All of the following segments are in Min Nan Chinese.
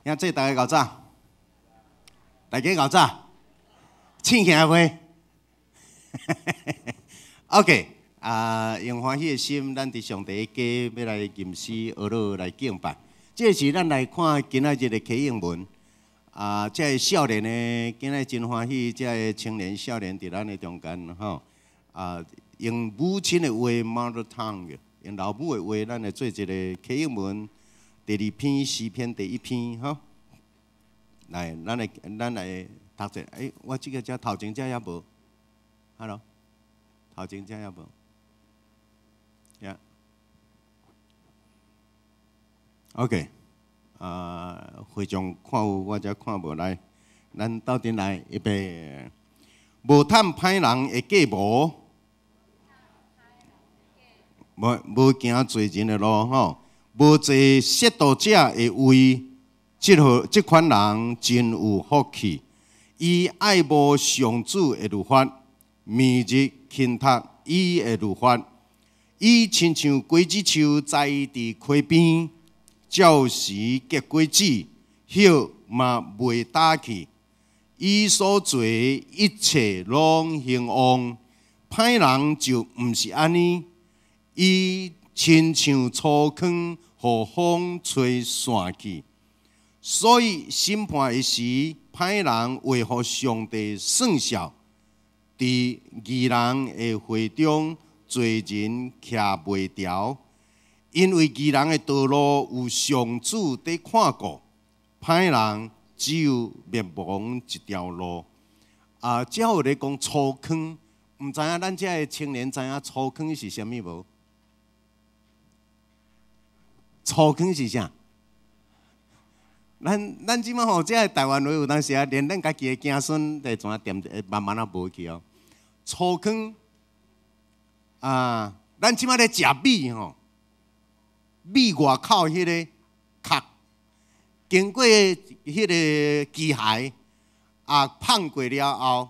兄姊大家𠢕早，大家𠢕早，醒起來未？OK，啊，用歡喜的心，咱佇上帝的家欲來吟詩學樂來敬拜。這是咱來看今仔日的啟應文。啊，這个少年呢，今仔真歡喜，這个青年少年佇咱的中間吼。啊，用母親的話（mother tongue），用老母的話，咱來做一个啟應文。第二篇詩篇第一篇吼。來，咱來讀者。欸，我這个遮頭前遮猶無，Hello，頭前遮猶無，呀，OK，啊，會長看有，我遮看無來，咱鬥陣來，預備，無趁歹人的計謀，無行罪人的路吼，無坐褻瀆者的位，這款人真有福氣。伊愛慕上主的律法，暝日勤讀伊的律法。伊親像果子樹栽佇溪邊，照時結果子，葉嘛袂焦去。伊所做一切攏興旺。歹人就毋是按呢，伊親像粗糠，予風吹散去。所以審判的時，歹人會予上帝算數，佇義人的會中，罪人徛袂牢，因為義人的道路有上主佇看顧，歹人只有滅亡一條路。啊，這有咧講粗糠，毋知影咱遮的青年知影粗糠是啥物無？粗糠是啥？咱這擺吼，這个台灣話有當時啊，連咱家己的子孫會怎恬會慢慢仔無去哦。粗糠啊，咱這擺咧食米吼，米外口彼个殼，經過彼个機械啊烘過了後，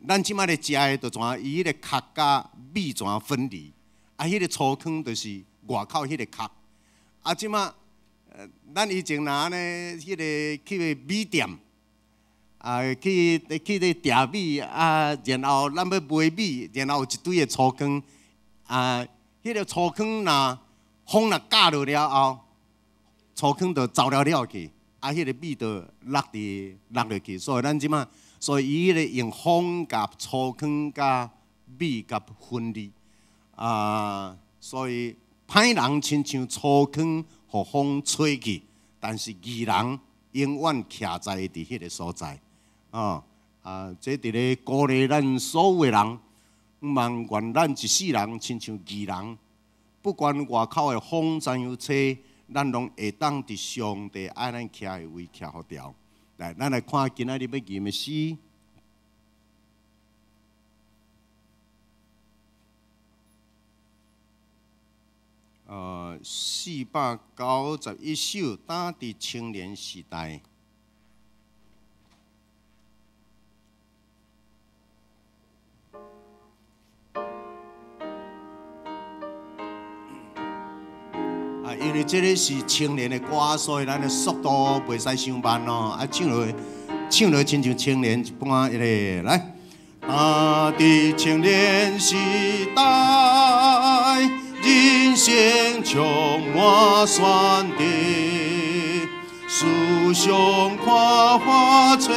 咱這擺咧食的就怎伊彼个殼佮米怎分離？啊，彼个粗糠就是外口彼个殼。啊，這擺。咱以前若按呢，彼个去米店，啊，去咧訂米啊，然後咱欲買米，然後有一堆的粗糠，啊，彼个粗糠若風若咬落了後，粗糠就走了了去，啊，彼个米就落落去。所以咱這擺，所以伊彼個用風共粗糠佮米共分離，啊，所以歹人親像粗糠。予風吹去，但是義人永遠徛在佇彼个所在。哦，啊，這佇咧鼓勵咱所有的人，毋通願咱一世人親像義人，不管外口的風怎樣吹，咱攏會當佇上帝愛咱徛的位徛予牢。來，咱來看今仔日欲吟的詩。491首，當佇青年時代。啊，因為這个是青年的歌，所以咱的速度袂使傷慢哦。啊，唱落，唱落親像青年一般，一个來。當佇青年時代。人生充滿選擇，思想看法追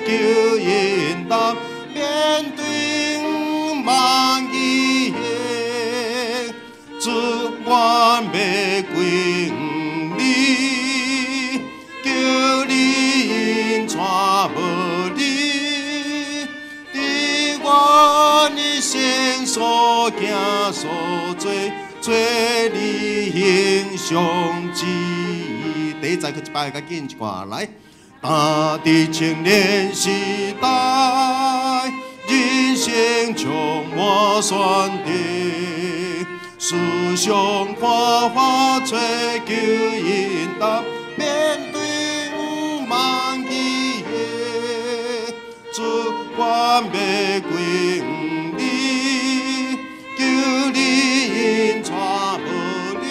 求引導，面對茫義，主願欲歸向你，求你引帶無你，佇阮一生所行所做。做你形象之意，第一再閣一擺，較緊一寡來。當佇青年時代，人生充滿選擇，思想看法追求引導，面對茫義，主願欲歸向你，求你引帶無你，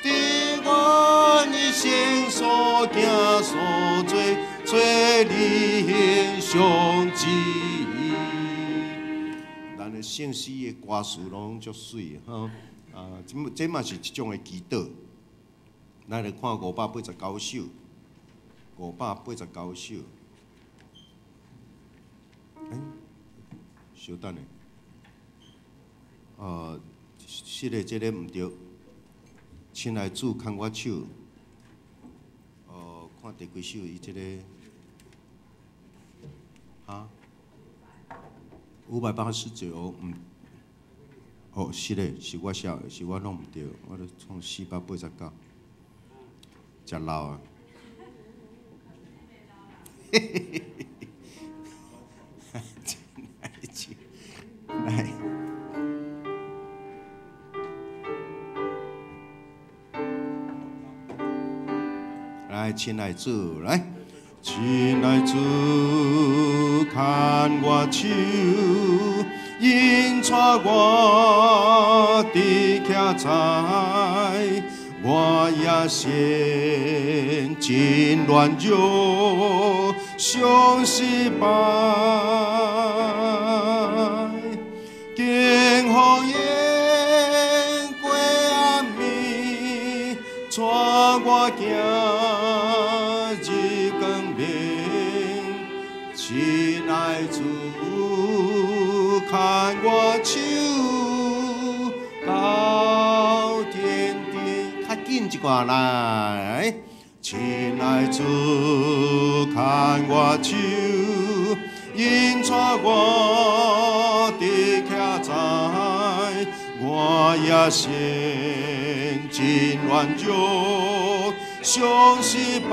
佇阮一生所行圣诗的歌词攏足媠吼。啊，這這嘛是一種的祈禱。咱來看589首，五百八十九首。欸，稍等下。是的，這个毋對。親愛主牽我手。看第幾首？伊這個，啊，589，嗯，哦，是的，是我寫，是我弄毋對，我咧創489，誠老啊。嘿嘿嘿嘿，親愛主，來。來，親愛主，來，親愛主，牽我手，引帶我佇徛在，我也陷真軟弱，常失敗，經風煙過暗暝，帶我行。親愛主，牽我手到天頂，較緊一寡來。親愛主，牽我手，引帶我佇徛在，我也陷真軟弱，常失敗。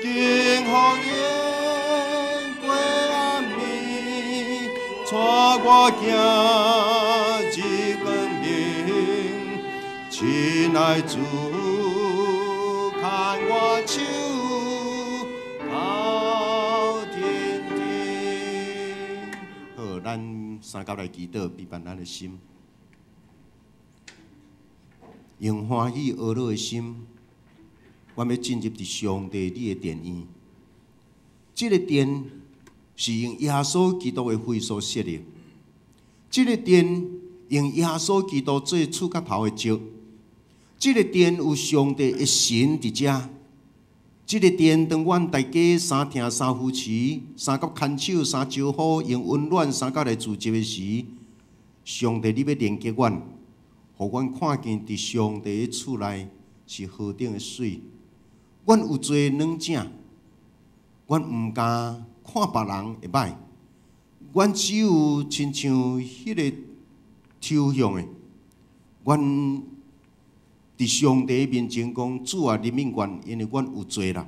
經風煙過暗暝，帶我行入光明。親愛主，牽我手到天頂。好，咱三甲來祈禱，備辦咱的心，用歡喜呵樂的心。阮欲進入佇上帝你的殿院，這個殿是用耶穌基督的血所設立，這個殿用耶穌基督做柱角頭的石，這個殿有上帝的神佇遮，這個殿當阮大家三聽三扶持、三佮牽手、三招呼，用溫暖三佮來聚集的時，上帝你欲連結阮，予阮看見佇上帝的厝內是何等的媠。阮有做軟正，阮毋敢看別人會歹，阮只有親像彼個抽象的，阮佇上帝面前講，主啊，憐憫阮，因為阮有罪啦。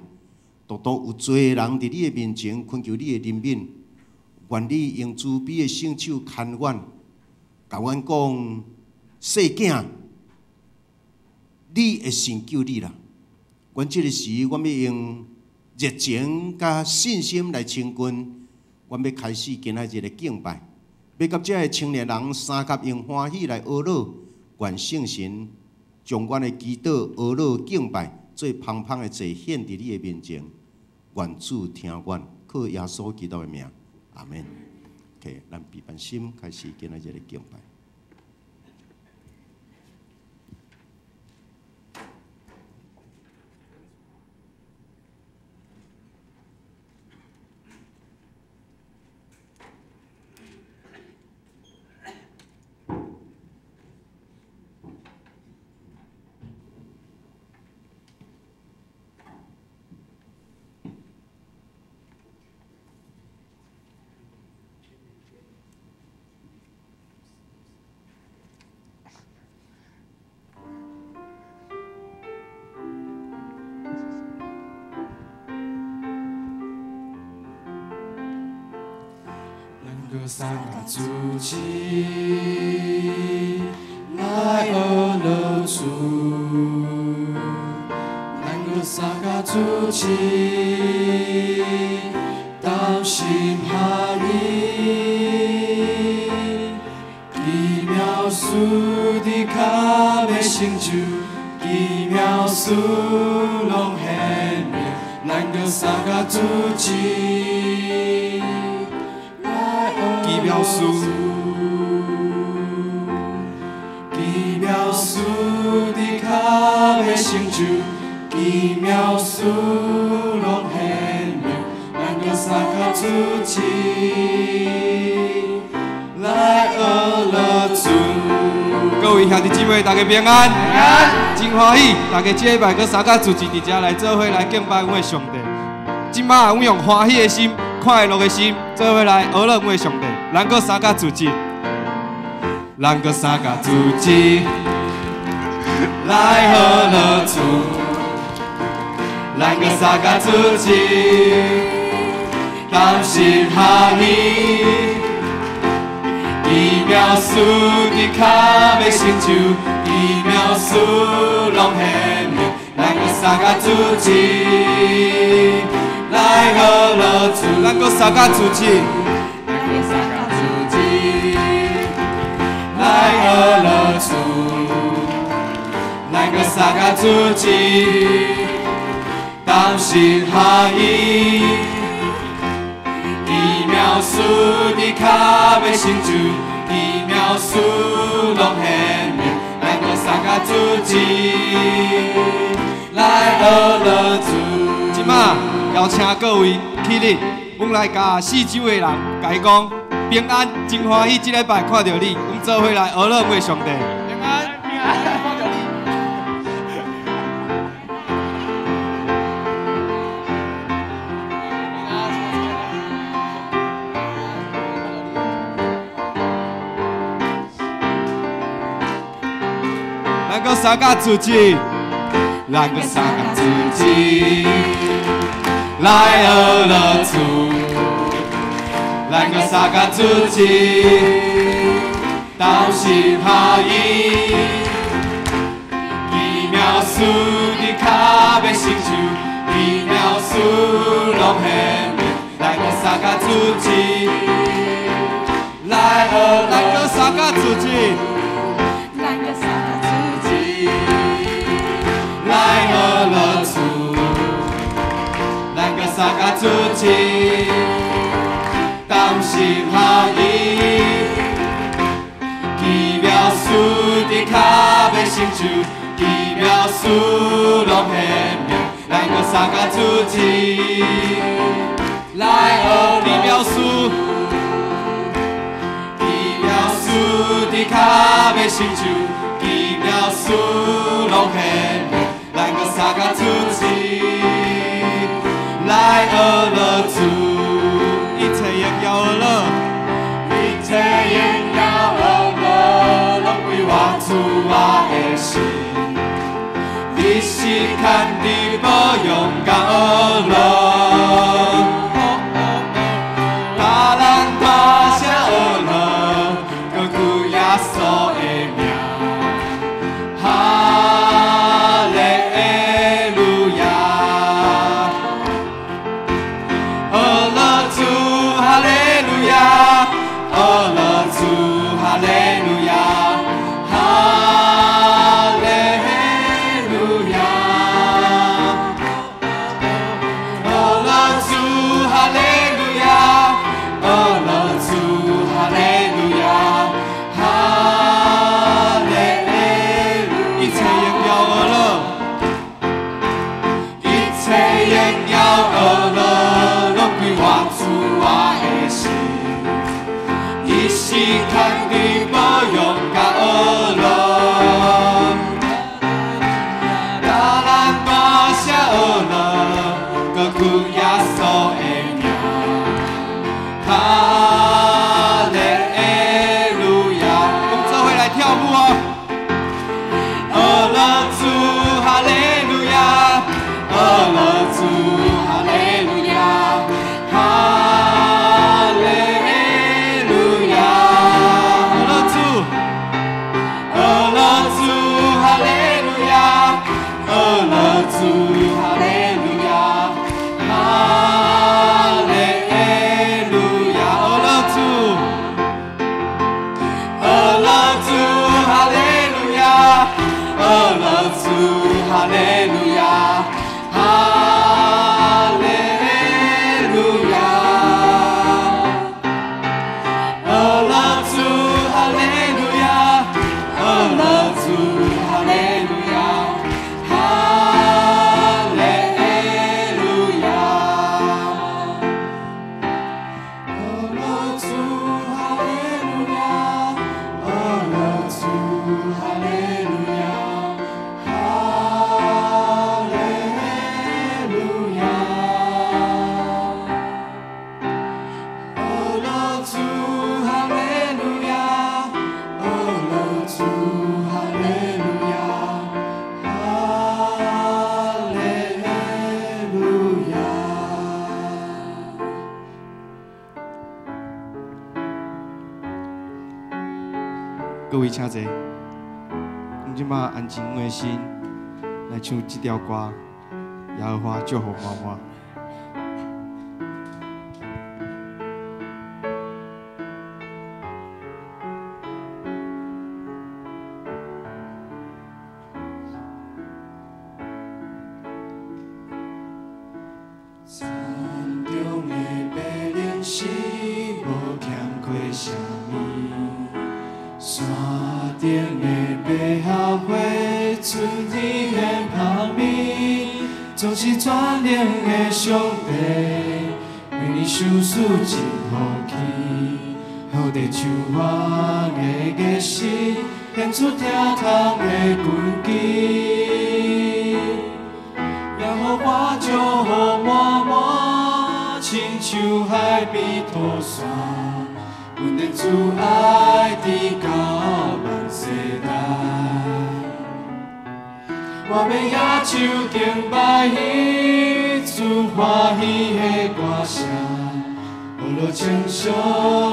獨獨有罪的人佇你的面前懇求你的憐憫，願你用慈悲的聖手牽阮，共阮講，細囝，你會成就你啦。阮這个時，阮欲用熱情佮信心來親近，阮欲開始今仔日的敬拜，欲佮這个青年人相佮用歡喜來呵咾，願聖神將阮的祈禱、呵咾、敬拜做芳芳的祭獻佇你的面前，願主聽阮，靠耶穌基督的名，阿們。OK，咱閉辦心開始今仔日的敬拜。三个主持來呵咾主，咱閣三个主持同心合意，奇妙事伫跤欲成就，奇妙事攏顯明，咱閣三个主持。妙事，奇妙事伫跤欲成就，奇妙事攏显明，咱閣相佮主治來學樂主。各位兄弟姊妹，大家平安，平安，真歡喜，大家這禮拜閣三甲聚集佇遮來做伙來敬拜阮的上帝。這擺阮用歡喜的心、快樂的心，做伙來學樂阮的上帝。咱閣三甲聚集，咱閣三甲聚集，來學樂主，咱閣三甲聚集，同心合意。奇妙事佇跤欲成就，奇妙事攏顯明，咱閣三甲聚集，來學樂主，咱閣三甲聚集，咱閣三甲聚集，來學樂主，咱閣三甲聚集，同心合意。奇妙事佇跤欲成就，奇妙事攏顯明，咱閣三甲聚集，來學樂主。這擺邀請各位起立，阮來共四周的人，共伊講平安，真歡喜，這禮拜看著你，阮做伙來學樂阮的上帝。平安，平安，看著你。咱閣三甲聚集，咱閣三甲聚集，來學樂主，咱閣三甲聚集，同心合意。奇妙事佇跤欲成就，奇妙事攏顯明，咱閣三甲聚集，來學咱閣三甲聚集，咱閣三甲聚集，來學樂主，咱閣三甲聚集，同心合意。奇妙事佇跤欲成就，奇妙事攏顯明，咱閣三甲聚集，來學奇妙事，奇妙事佇跤欲成就，奇妙事攏顯明，咱閣三甲聚集，來學樂主，一切榮耀學樂，一切榮耀學樂，攏歸我主我的神。你是牽佇保養佮學樂，大人大聲學樂，高舉耶穌的名，哈利路亞，學樂主，哈利路亞，學樂主，哈利路亞，哈利路亞，學樂主，哈利路亞，學樂主，哈利路亞，哈利路一切榮耀學樂，一切榮耀學樂，攏歸我主我的神。伊是牽佇保養佮學樂，大人大聲學樂，高舉耶穌的名，哈利路亞。阮做伙來跳舞哦。學樂主，哈利路亞，學樂主，哈利路亞，哈利路亞，學樂主，學樂主，哈利路亞，學樂主，哈利路亞，哈利路亞，學樂主，學樂主，哈利路亞，學樂主，哈利路亞，哈利路亞，學各位請坐。阮這擺安靜阮的心來唱這條歌，耶和華祝福滿滿。山中的白灵是无欠缺啥物，山顶的百合花春天现芳味，总是全能的上帝，为你赏赐真福气，好地像花的果实，献出疼痛的根基。耶和华祝福满满，亲像海边土山，阮的主爱直到万世代。我欲举手敬拜伊，主欢喜的歌声，学乐称颂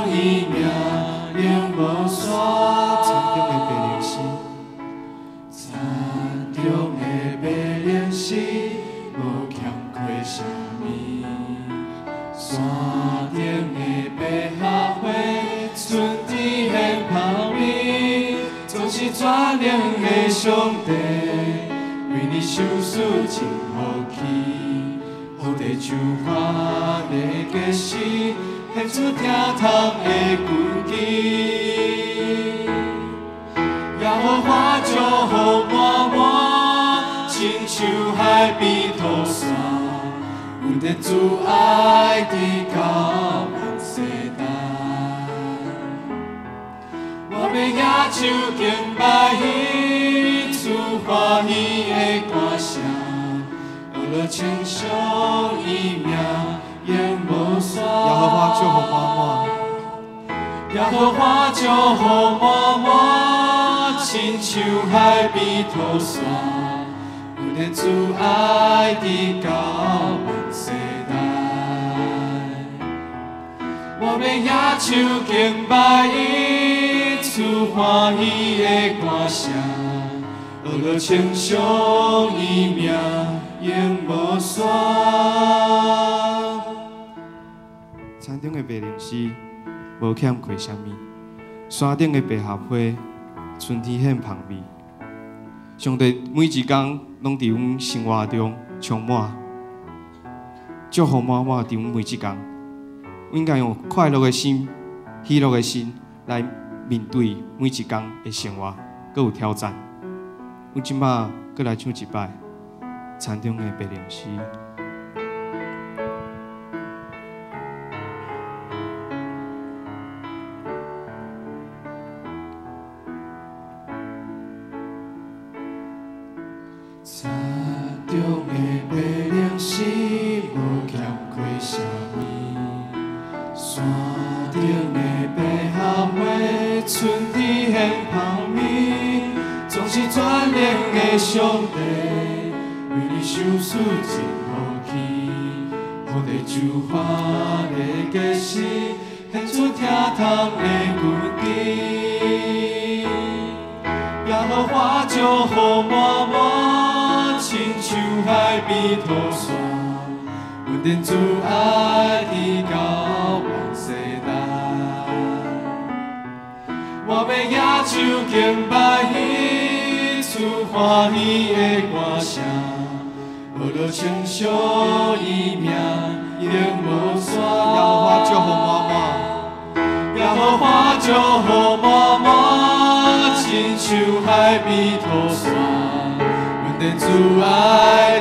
伊名，永无散。田中的白灵丝，田中的白灵丝，无欠缺啥物。山顶的百合花，春天现芳味，总是全能的上帝，为你赏赐真福气，好地像花的果实，献出疼痛的根基。耶和华祝福满满，亲像海边土山，阮的主爱直到万世代。我欲举手敬拜伊，主欢喜的歌声，学乐称颂伊名，永无散。耶和华祝福满满，耶和华祝福满满，亲像海边土山，阮的主爱直到万世代。我欲举手敬拜伊，主欢喜的歌声，学乐称颂伊名，永无散。田中的白灵丝无欠缺啥物，山顶的百合花春天现芳味。上帝每一工拢伫阮生活中充满，祝福满满伫阮每一工。阮应该用快乐的心、喜乐的心来面对每一工的生活，阁有挑战。阮这摆阁来唱一摆田中的白灵丝。田中的白灵丝无欠缺啥物，山顶的百合花春天现芳味，总是全能的上帝，为你赏赐真福气，好地像花的果实，献出疼痛的根基。耶和华祝福满满，亲像海边土山，阮的主爱直到万世代。我欲举手敬拜伊，主欢喜的歌声，学乐称颂伊名，永无散。耶和华祝福满满，耶和华祝福满满，亲像海边土山，阮的主爱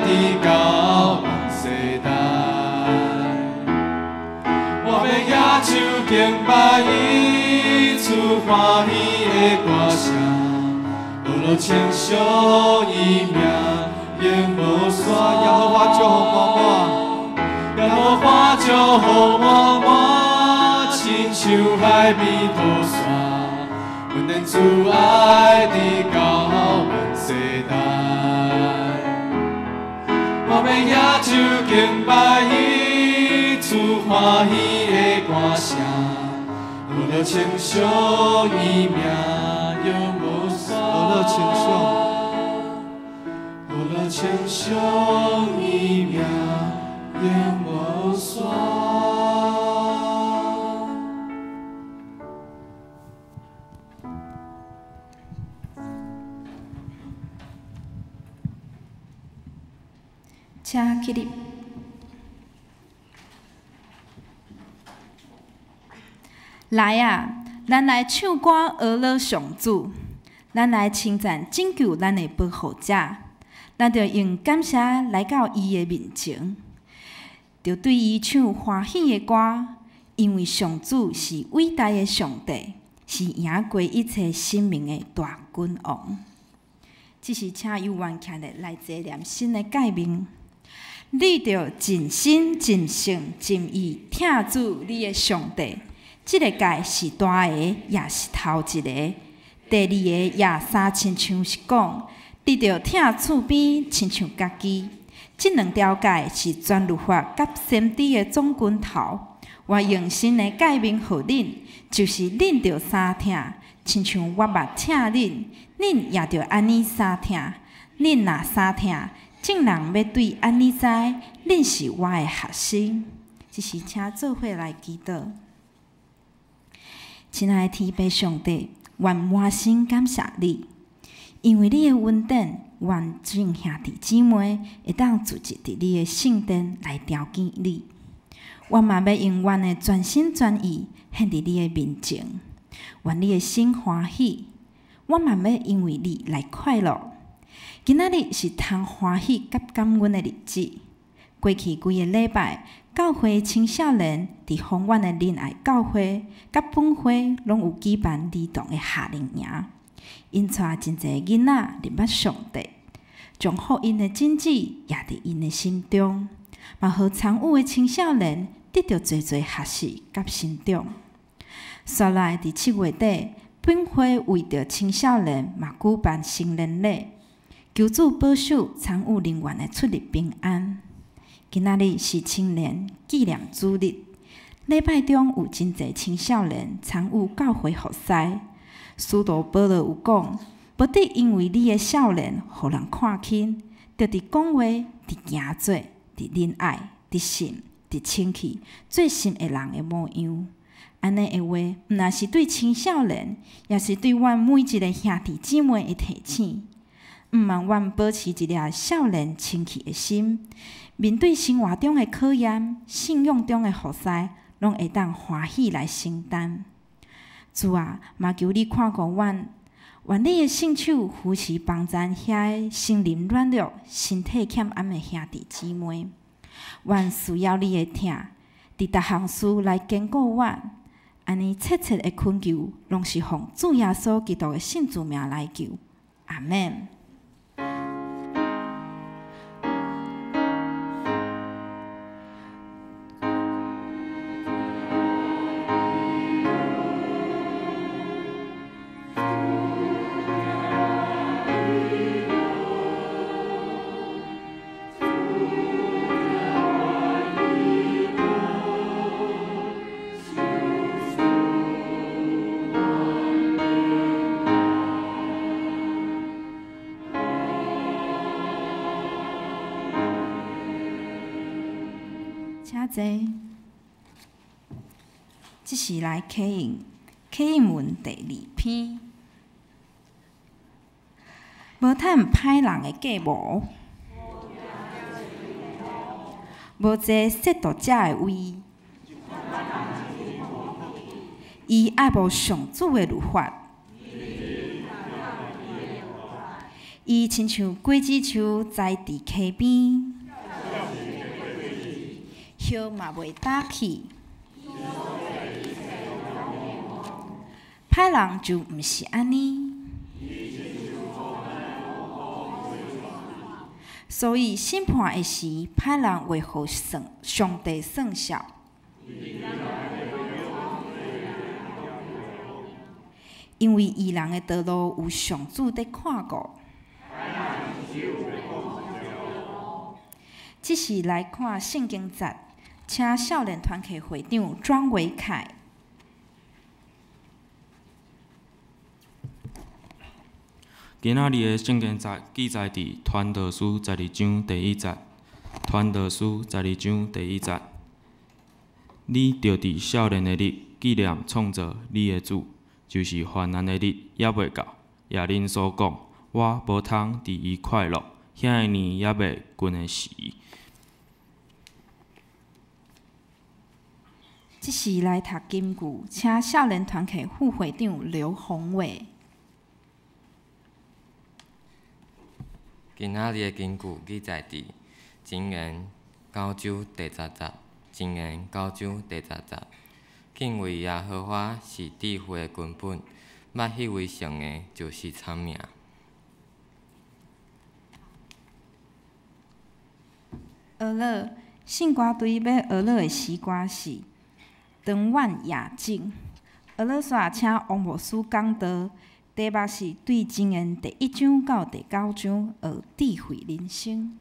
直到万世代。我欲举手敬拜伊，主欢喜的歌声，学乐称颂伊名，永无散。耶和华祝福满满，耶和华祝福满满，亲像海边土山，阮的主爱直到万世代。我欲举手敬拜伊，主欢喜的歌声，学乐乐称颂伊名永无煞。呵乐称颂，呵乐称颂伊名永无煞。请起立。来啊，咱来唱歌呵乐上主，咱来称赞拯救咱的保护者，咱著用感谢来到伊的面前，著对伊唱欢喜的歌，因为上主是伟大的上帝，是赢过一切生命的大君王。这是请有缘徛咧来坐念新的诫命。你著尽心、尽性、尽意疼主你的上帝。这个诫是大个，也是头一个。第二个也相亲像是讲，你著疼厝边亲像家己。这两条诫是全律法佮先知的总根头。我用新的诫命予恁，就是恁著相疼，亲像我捌疼恁，恁也著按呢相疼。恁若相疼，众人欲对按呢知，恁是我的学生。这是请做伙来祈祷。亲爱的天父上帝，愿满心感谢你，因为你的恩典，愿众兄弟姊妹会当聚集伫你的圣殿来朝见你。我嘛欲用阮的全心全意献伫你的面前，愿你的心欢喜。我嘛欲因为你来快乐。今仔日是通欢喜佮感恩的日子。过去几个礼拜，教会青少年伫丰原的仁爱教会佮本会拢有举办儿童的夏令营，𪜶带真济囡仔认捌上帝，将福音的种子也伫𪜶的心中，嘛予参与的青少年得著济济学习佮成长。煞来伫7月底，本会为著青少年嘛举办成年礼，求主保守参与人员的出入平安。今仔日是青年纪念主日，礼拜中有真济青少年参与教会服侍。使徒保罗有讲，无得因为你的少年，予人看轻，著伫讲话、伫行做、伫仁爱、伫信、伫清气，做信的人的模样。按呢的话，毋但是对青少年，也是对阮每一个兄弟姊妹的提醒。毋望阮保持一粒少年清气的心，面对生活中的考验、信仰中的服侍，拢会当欢喜来承担。主啊，嘛求你看顾阮，愿你的圣手扶持帮助遐个心灵软弱、身体欠暗的兄弟姊妹。阮需要你的疼，伫逐项事来坚固阮。按呢切切的恳求，拢是奉主耶稣基督的圣主名来求。阿们。请坐。这是来启用启用文第2篇。无趁歹人的计谋，无坐亵渎者的位。伊爱慕上主的律法，伊亲像果子树栽伫溪边，叶嘛袂焦去。歹人就毋是按呢，所以审判的时，歹人会予上帝算数。因为义人的道路有上主伫看顾。这是来看圣经节，请少年团契会长庄维凯。今仔日的圣经节记载伫传道书十二章第一节。传道书十二章第一节，你著伫少年的日纪念创造你的主，就是患难的日犹未到。耶恁所讲，我无通伫伊快乐，遐个年犹未近的时。这时来读金句，请少年团契副会长刘宏伟。今仔日的金句记载伫箴言九章第十节，箴言九章第十节。敬畏耶和华是智慧的根本，捌彼位圣的，就是聪明。学乐圣歌队欲学乐的诗歌是《长远夜景》。学乐煞请王牧师讲道，题目是对箴言第一章到第九章学智慧人生。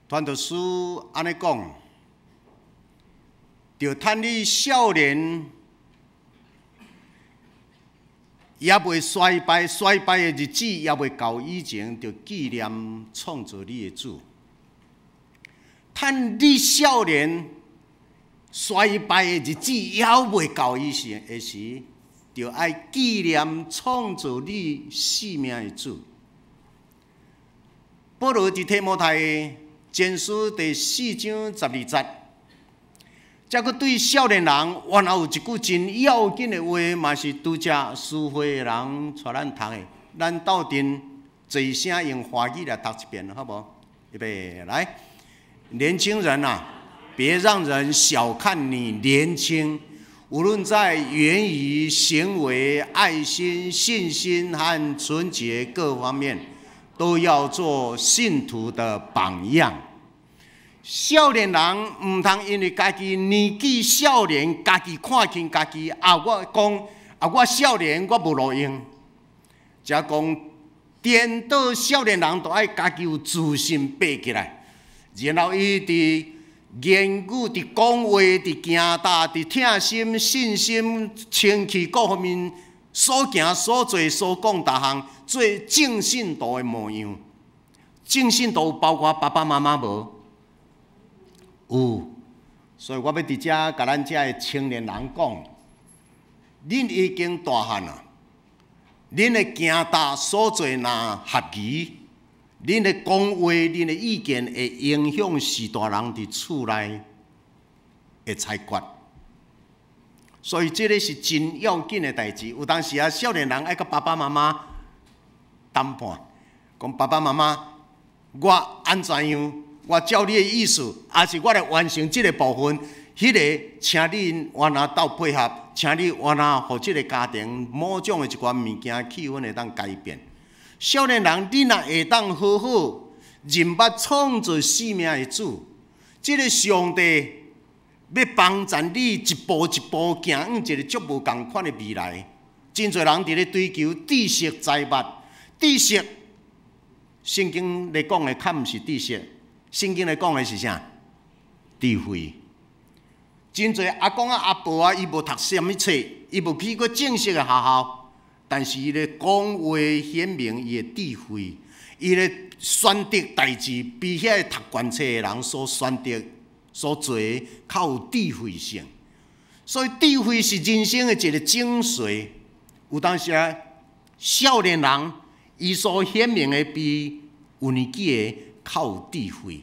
传道书按呢讲，著趁你少年，犹未衰败，衰败的日子犹未到以前，著纪念创造你的主。趁你少年衰败的日子犹未到以前的时，著爱纪念创造你性命的主。保罗伫提摩太前书第四章十二节，才阁对少年人，原来有一句真要紧的话，嘛是拄才司会的人带咱读的。咱斗阵齐声用华语来读一遍，好无？预备来，年轻人啊，别让人小看你年轻，無論在言語、行為、愛心、信心和純潔各方面，都要做信徒的榜樣。少年人毋通因為家己年紀少年，家己看輕家己啊！我講啊，我少年我無路用。才講顛倒少年人都愛家己有自信爬起來，然後伊佇言語、佇講話、佇行踏、佇疼心、信心、清氣各方面所行所做所講逐項，做正信徒的模樣。正信徒包括爸爸媽媽無？有，所以我欲佇遮共咱遮的青年人講，恁已經大漢啊，恁的行踏所做若合宜，恁的講話、恁的意見會影響序大人佇厝內的裁決。所以這个是真要緊的代誌。有當時啊，少年人愛佮爸爸媽媽談判，講爸爸媽媽，我按怎樣？我照你的意思，抑是我來完成這个部分，彼个，請你願意鬥配合，請你願意予這个家庭某種的一寡物件氣氛會當改變。少年人，你若會當好好認捌創造生命的主，這个上帝欲幫助你一步一步行向一個足無仝款的未來。真濟人佇咧追求知識財物，知識聖經咧講的較毋是知識。聖經咧講的是啥？智慧。真濟阿公啊、阿婆啊，伊無讀啥物冊，伊無去過正式的學校，但是伊咧講話顯明伊的智慧，伊咧選擇代誌比遐个讀懸冊的人所選擇所做的較有智慧性。所以智慧是人生的一個精髓。有當時啊，少年人伊所顯明的比有年紀的較有智慧。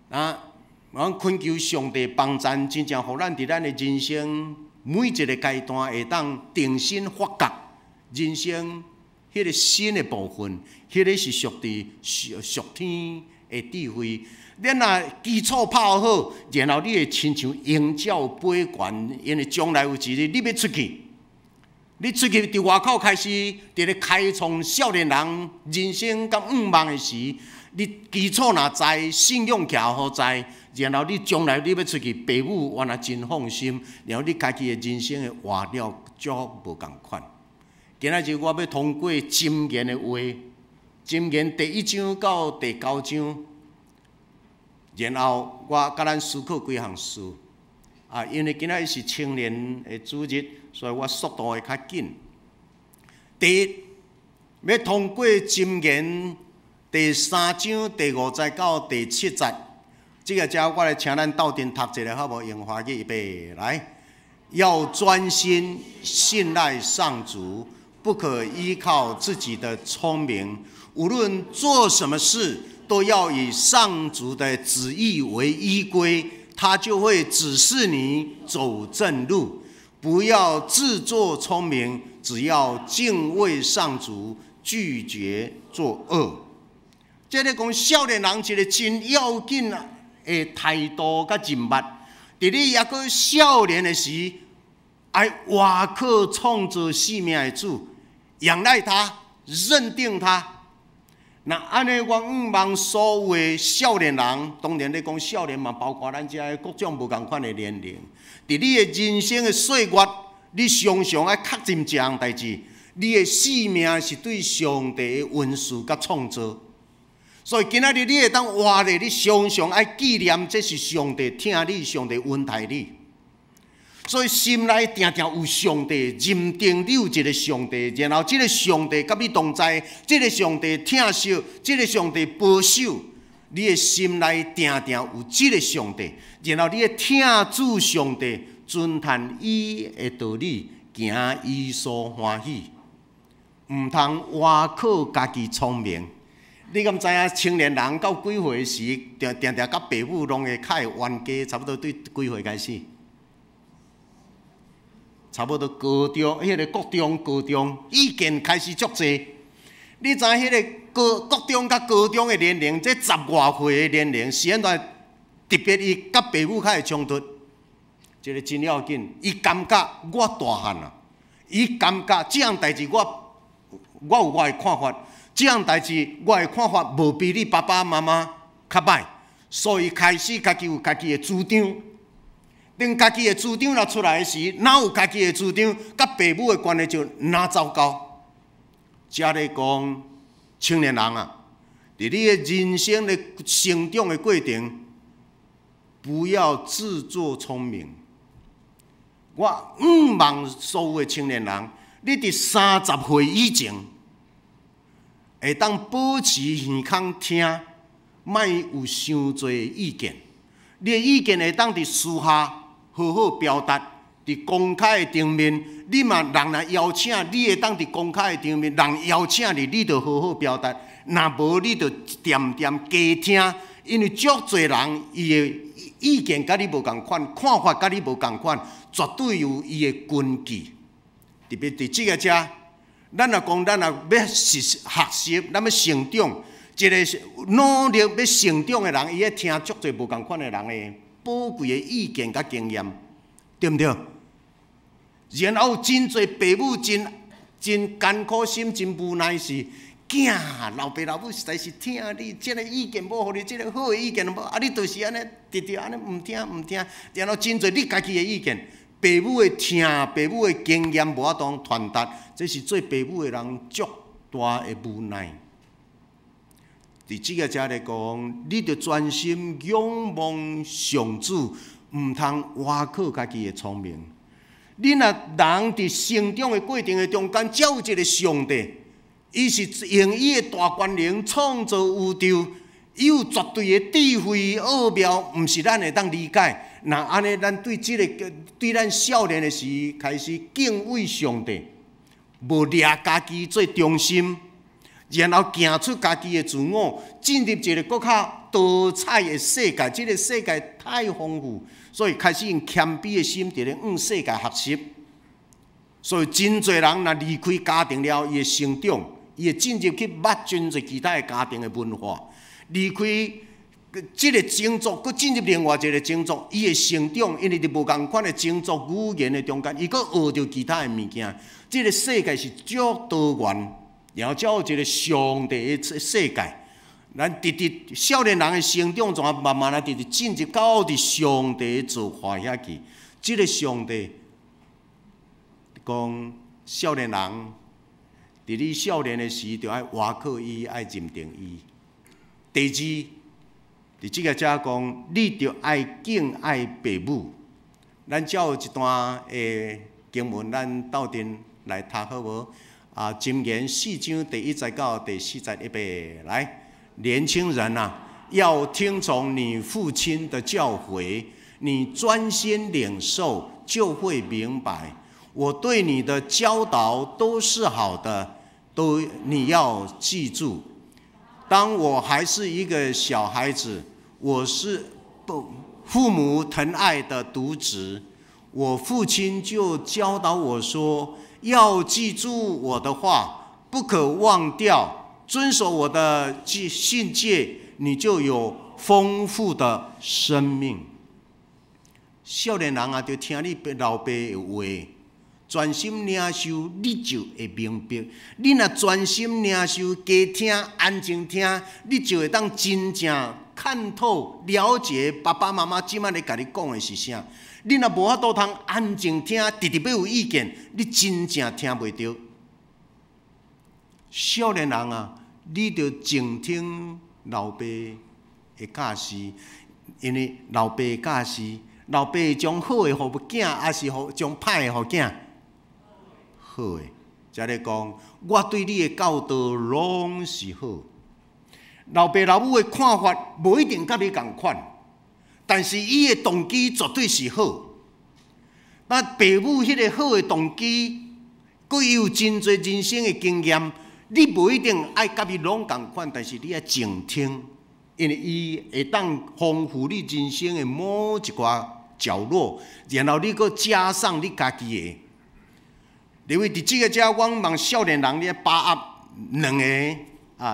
啊，我懇求上帝幫贊，真正予咱佇咱的人生每一個階段會當重新發覺人生彼個新的部分，彼個是屬佇屬天的智慧。咱若基礎拍好，然後你會親像鷹鳥飛懸，因為將來有一日你欲出去，你出去佇外口開始佇咧開創少年人人生佮願望的時，你基礎若知，信仰徛好在，然後你將來你欲出去，爸母原來真放心，然後你家己的人生會活了足無仝款。今仔日我欲通過箴言的話，箴言第一章到第九章，然後我共咱思考幾項事。啊，因為今仔日是青年的主日，所以我速度會較緊。第一，欲通過箴言第三章第五節到第七節，這个遮我來請咱鬥陣讀一下好無？用華語預備來，要專心信賴上主，不可依靠自己的聰明。無論做什麼事，都要以上主的旨意為依歸，他就會指示你走正路。不要自作聰明，只要敬畏上主，拒絕作惡。這个講少年人一個真要緊的態度佮人物，佇你猶閣少年的時，愛倚靠創造生命的主，仰賴他，認定他。那按呢，我向望所有的少年人，當然咧講少年嘛，包括咱遮各種無仝款的年齡。佇你的人生的歲月，你常常愛確認一項代誌，你的生命是對上帝的恩賜佮創造。所以今仔日你會當活咧，你常常愛紀念，這是上帝疼你，上帝恩待你。所以心內定定有上帝，認定你有一個上帝，然後這个上帝佮你同在，這个上帝疼惜，這个上帝保守，你的心內定定有這个上帝，然後你會疼主上帝，遵行伊的道理，行伊所歡喜，毋通倚靠家己聰明。你敢知影青年人到幾歲時，定定定佮爸母攏會較會冤家，差不多對幾歲開始？差不多高中，彼个國中、高中意見開始足濟。你知彼个高國中佮高中的年齡，這十外歲的年齡，是按怎特別伊佮爸母較會衝突？這个真要緊。伊感覺我大漢啊，伊感覺這項代誌我有我的看法，這項代誌我的看法無比你爸爸媽媽較歹，所以開始家己有家己的主張。當家己的主張若出來的時，哪有家己的主張，佮爸母的關係就哪糟糕。遮咧講，青年人啊，佇你的人生的成長的過程，不要自作聰明。我向望所有的青年人，你佇30歲以前，會當保持耳孔聽，莫有傷濟意見。你的意見會當佇私下好好表達，佇公開的場面，你嘛人來邀請，你會當佇公開的場面，人邀請你，你就好好表達。若無，你就恬恬加聽，因為足濟人伊的意見佮你無仝款，看法佮你無仝款，絕對有伊的根據。特別佇這个遮，咱若講咱若欲學習，咱欲成長，一個努力欲成長的人，伊愛聽足濟無仝款的人的寶貴的意見佮經驗，對毋對？然後真濟爸母真真艱苦心，真無奈是，囝老爸老母實在是疼你，這个意見無予你，這个好的意見無，啊你就是按呢，直直按呢毋聽毋聽，然後真濟你家己的意見，爸母的疼，爸母的經驗無法度傳達，這是做爸母的人足大的無奈。佇這个遮來講，你著專心仰望上主，毋通倚靠家己的聰明。你若人佇成長的過程的中間，才有一个上帝，伊是用伊的大權能創造宇宙，伊有絕對的智慧奧妙，毋是咱會當理解。若按呢，咱對這个對咱少年的時開始敬畏上帝，無掠家己做中心，然後行出家己的自我，進入一个閣較多彩的世界。這个世界太豐富，所以開始用謙卑的心佇咧向世界學習。所以真濟人若離開家庭了，伊會成長，伊會進入去捌真濟其他的家庭的文化。離開這个種族，閣進入另外一个種族，伊會成長，因為佇無仝款的種族語言的中間，伊閣學著其他的物件。這个世界是足多元，然後才有一个上帝的世界。咱直直少年人的成長，怎啊慢慢仔直直進入到佇上帝的造化遐去。這个上帝講，少年人佇你少年的時，就愛倚靠伊，愛認定伊。第二，佇這个遮講，你著愛敬愛爸母。咱才有一段的經文，咱鬥陣來讀好無？啊，箴言四章第一節到第四節，預備來。年輕人啊，要聽從你父親的教誨，你專心領受，就會明白。我對你的教導都是好的，都你要記住。當我還是一個小孩子，我是不父母疼愛的獨子，我父親就教導我說，要記住我的話，不可忘掉，遵守我的訓誡，你就有豐富的生命。少年人啊，著聽你老爸的話，專心領受，你就會明白。你若專心領受，加聽，安靜聽，你就會當真正看透、了解爸爸媽媽這擺咧共你講的是啥。你若無法度通安靜聽，直直欲有意見，你真正聽袂著。少年人啊，你著靜聽老爸的教示，因為老爸的教示，老爸會將好的予囝，抑是予將歹的予囝？好的，遮咧講，我對你的教導攏是好。老爸老母的看法無一定佮你仝款，但是伊的動機絕對是好。那爸母彼个好的動機，閣有真濟人生的經驗，你無一定愛佮伊攏仝款，但是你愛靜聽，因為伊會當豐富你人生的某一寡角落，然後你閣加上你家己的。因為佇這个遮，我望少年人你愛把握兩個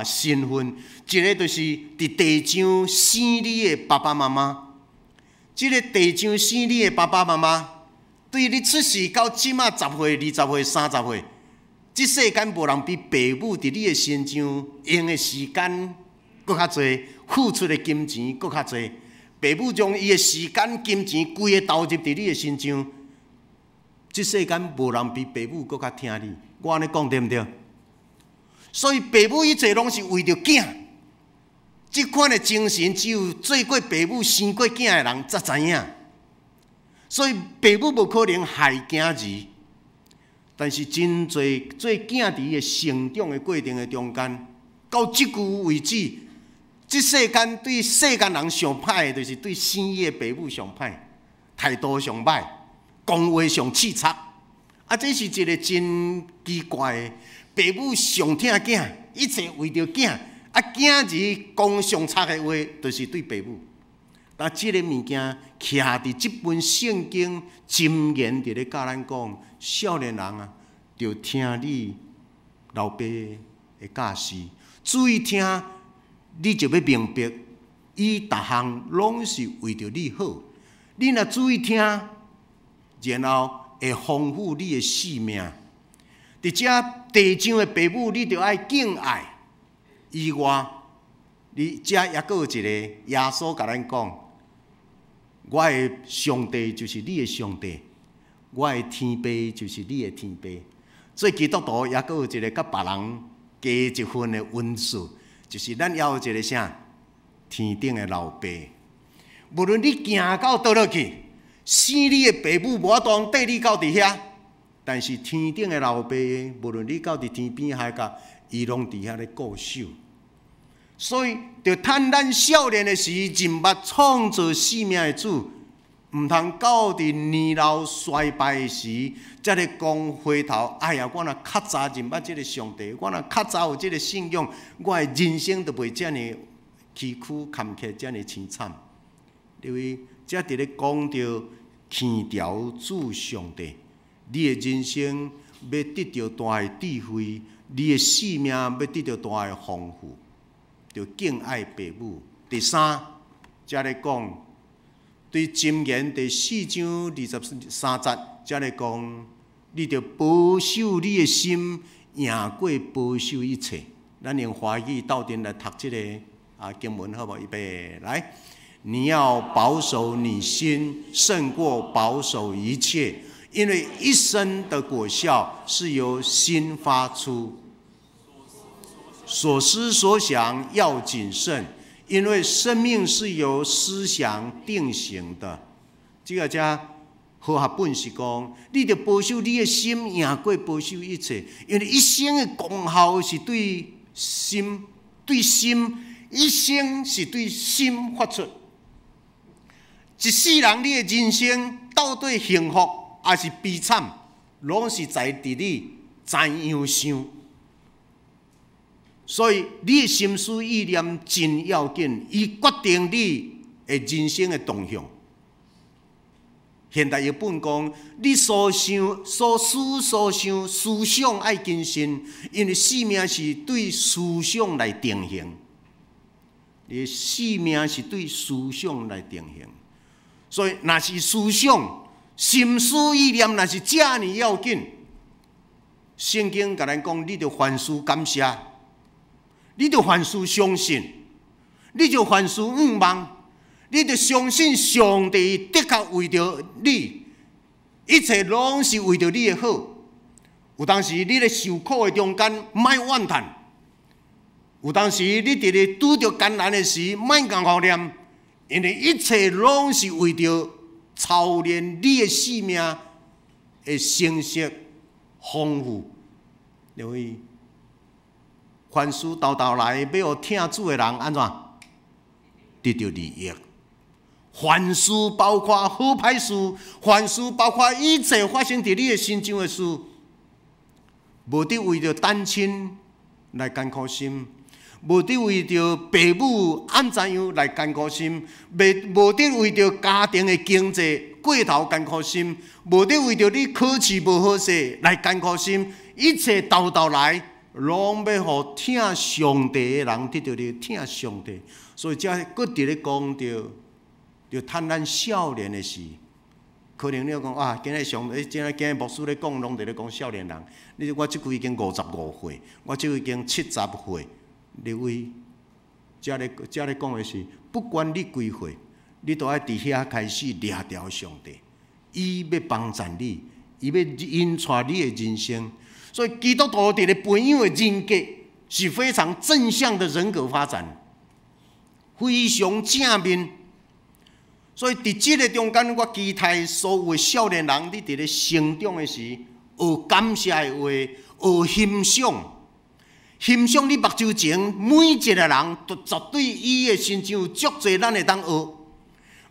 身份，一个就是佇地上生你的爸爸媽媽，這个地上生你的爸爸媽媽，對你出世到這馬10歲、20歲、30歲，這世間無人比爸母佇你的身上用的時間閣較濟，付出的金錢閣較濟。爸母將伊的時間、金錢規个投入佇你的身上，這世間無人比爸母閣較疼你。我按呢講對毋對？所以爸母一切攏是為著囝，這款的精神只有做過爸母、生過囝的人才知影。所以爸母無可能害囝兒，但是真濟做囝佇伊的成長的過程的中間，到這久為止，這世間對世間人上歹的，就是對生伊的爸母上歹，態度上歹，講話上刺插。啊，這是一个真奇怪的。爸母上疼囝，一切為著囝，啊，囝兒講上賊的話，就是對爸母。但這个物件徛佇這本聖經箴言佇咧教咱講，少年人啊，著聽你老爸的教示，注意聽，你就欲明白，伊逐項攏是為著你好。你若注意聽，然後會豐富你的性命。佇遮地上的爸母，你著愛敬愛以外，你遮猶閣有一个耶穌共咱講：我的上帝就是你的上帝，我的天父就是你的天父。所以基督徒猶閣有一个佮別人加一份的恩賜，就是咱猶有一个啥天頂的老爸。無論你行到佗落去，生你的爸母無法度綴你到佇遐。但是天頂的老爸，無論你到佇天邊海角，伊攏佇遐咧顧守。所以，著趁咱少年的時，認捌創造生命的主，毋通到佇年老衰敗的時，才咧講回頭。哎呀，我若較早認捌這个上帝，我若較早有這个信仰，我的人生就袂遮爾崎嶇坎坷，遮爾凄慘。因為這佇咧講著耳朝主上帝。你的人生欲得著大的智慧，你的性命欲得著大的豐富，著敬愛爸母。第三，才咧講，對箴言第4章23節，才咧講，你著保守你的心，贏過保守一切。咱用華語鬥陣來讀這个經文，好無？預備來，你要保守你心，勝過保守一切。因為一生的果效是由心發出，所思所想要謹慎，因為生命是由思想定型的。這个遮和合本是講，你著保守你的心，贏過保守一切。因為一生的功效是對心，對心，一生是對心發出。一世人你的人生到底幸福抑是悲慘，攏是在佇你怎樣想。所以你的心思意念真要緊，伊決定你的人生的動向。現代譯本講，你所想、所思、所想、思想愛謹慎，因為生命是對思想來定型。你的生命是對思想來定型，所以若是思想、心思意念，若是遮爾要緊，聖經共咱講，你著凡事感謝，你著凡事相信，你就凡事仰望。你著相信上帝的確為著你，一切攏是為著你的好。有當時你咧受苦的中間，莫怨嘆；有當時你佇咧拄著艱難的時，莫挾予念，因為一切攏是為著操練你的生命的成熟豐富。因為凡事沓沓來，欲予疼主的人按怎得著利益。凡事包括好歹事，凡事包括一切發生佇你的身上的事，無得為著單親來艱苦心，無得為著爸母按怎樣來艱苦心，袂無得為著家庭的經濟過頭艱苦心，無得為著你考試無好勢來艱苦心，一切沓沓來，攏欲予疼上帝的人得著你疼上帝，所以遮閣佇咧講著。就趁咱少年的時，可能你講啊，今日上，今日今日牧師咧講，攏佇咧講少年人。你我這久已經55歲，我這久已經70歲。你為遮咧遮咧講的是，不管你幾歲，你都愛佇遐開始掠牢上帝，伊欲幫贊你，伊欲引帶你的人生。所以基督徒佇咧培養的人格是非常正向的人格發展，非常正面。所以佇這個中間，我期待所有的少年人，你佇咧成長的時，學感謝的話，學欣賞，欣賞你目睭前每一個人，都絕對伊的身上有足濟咱會當學。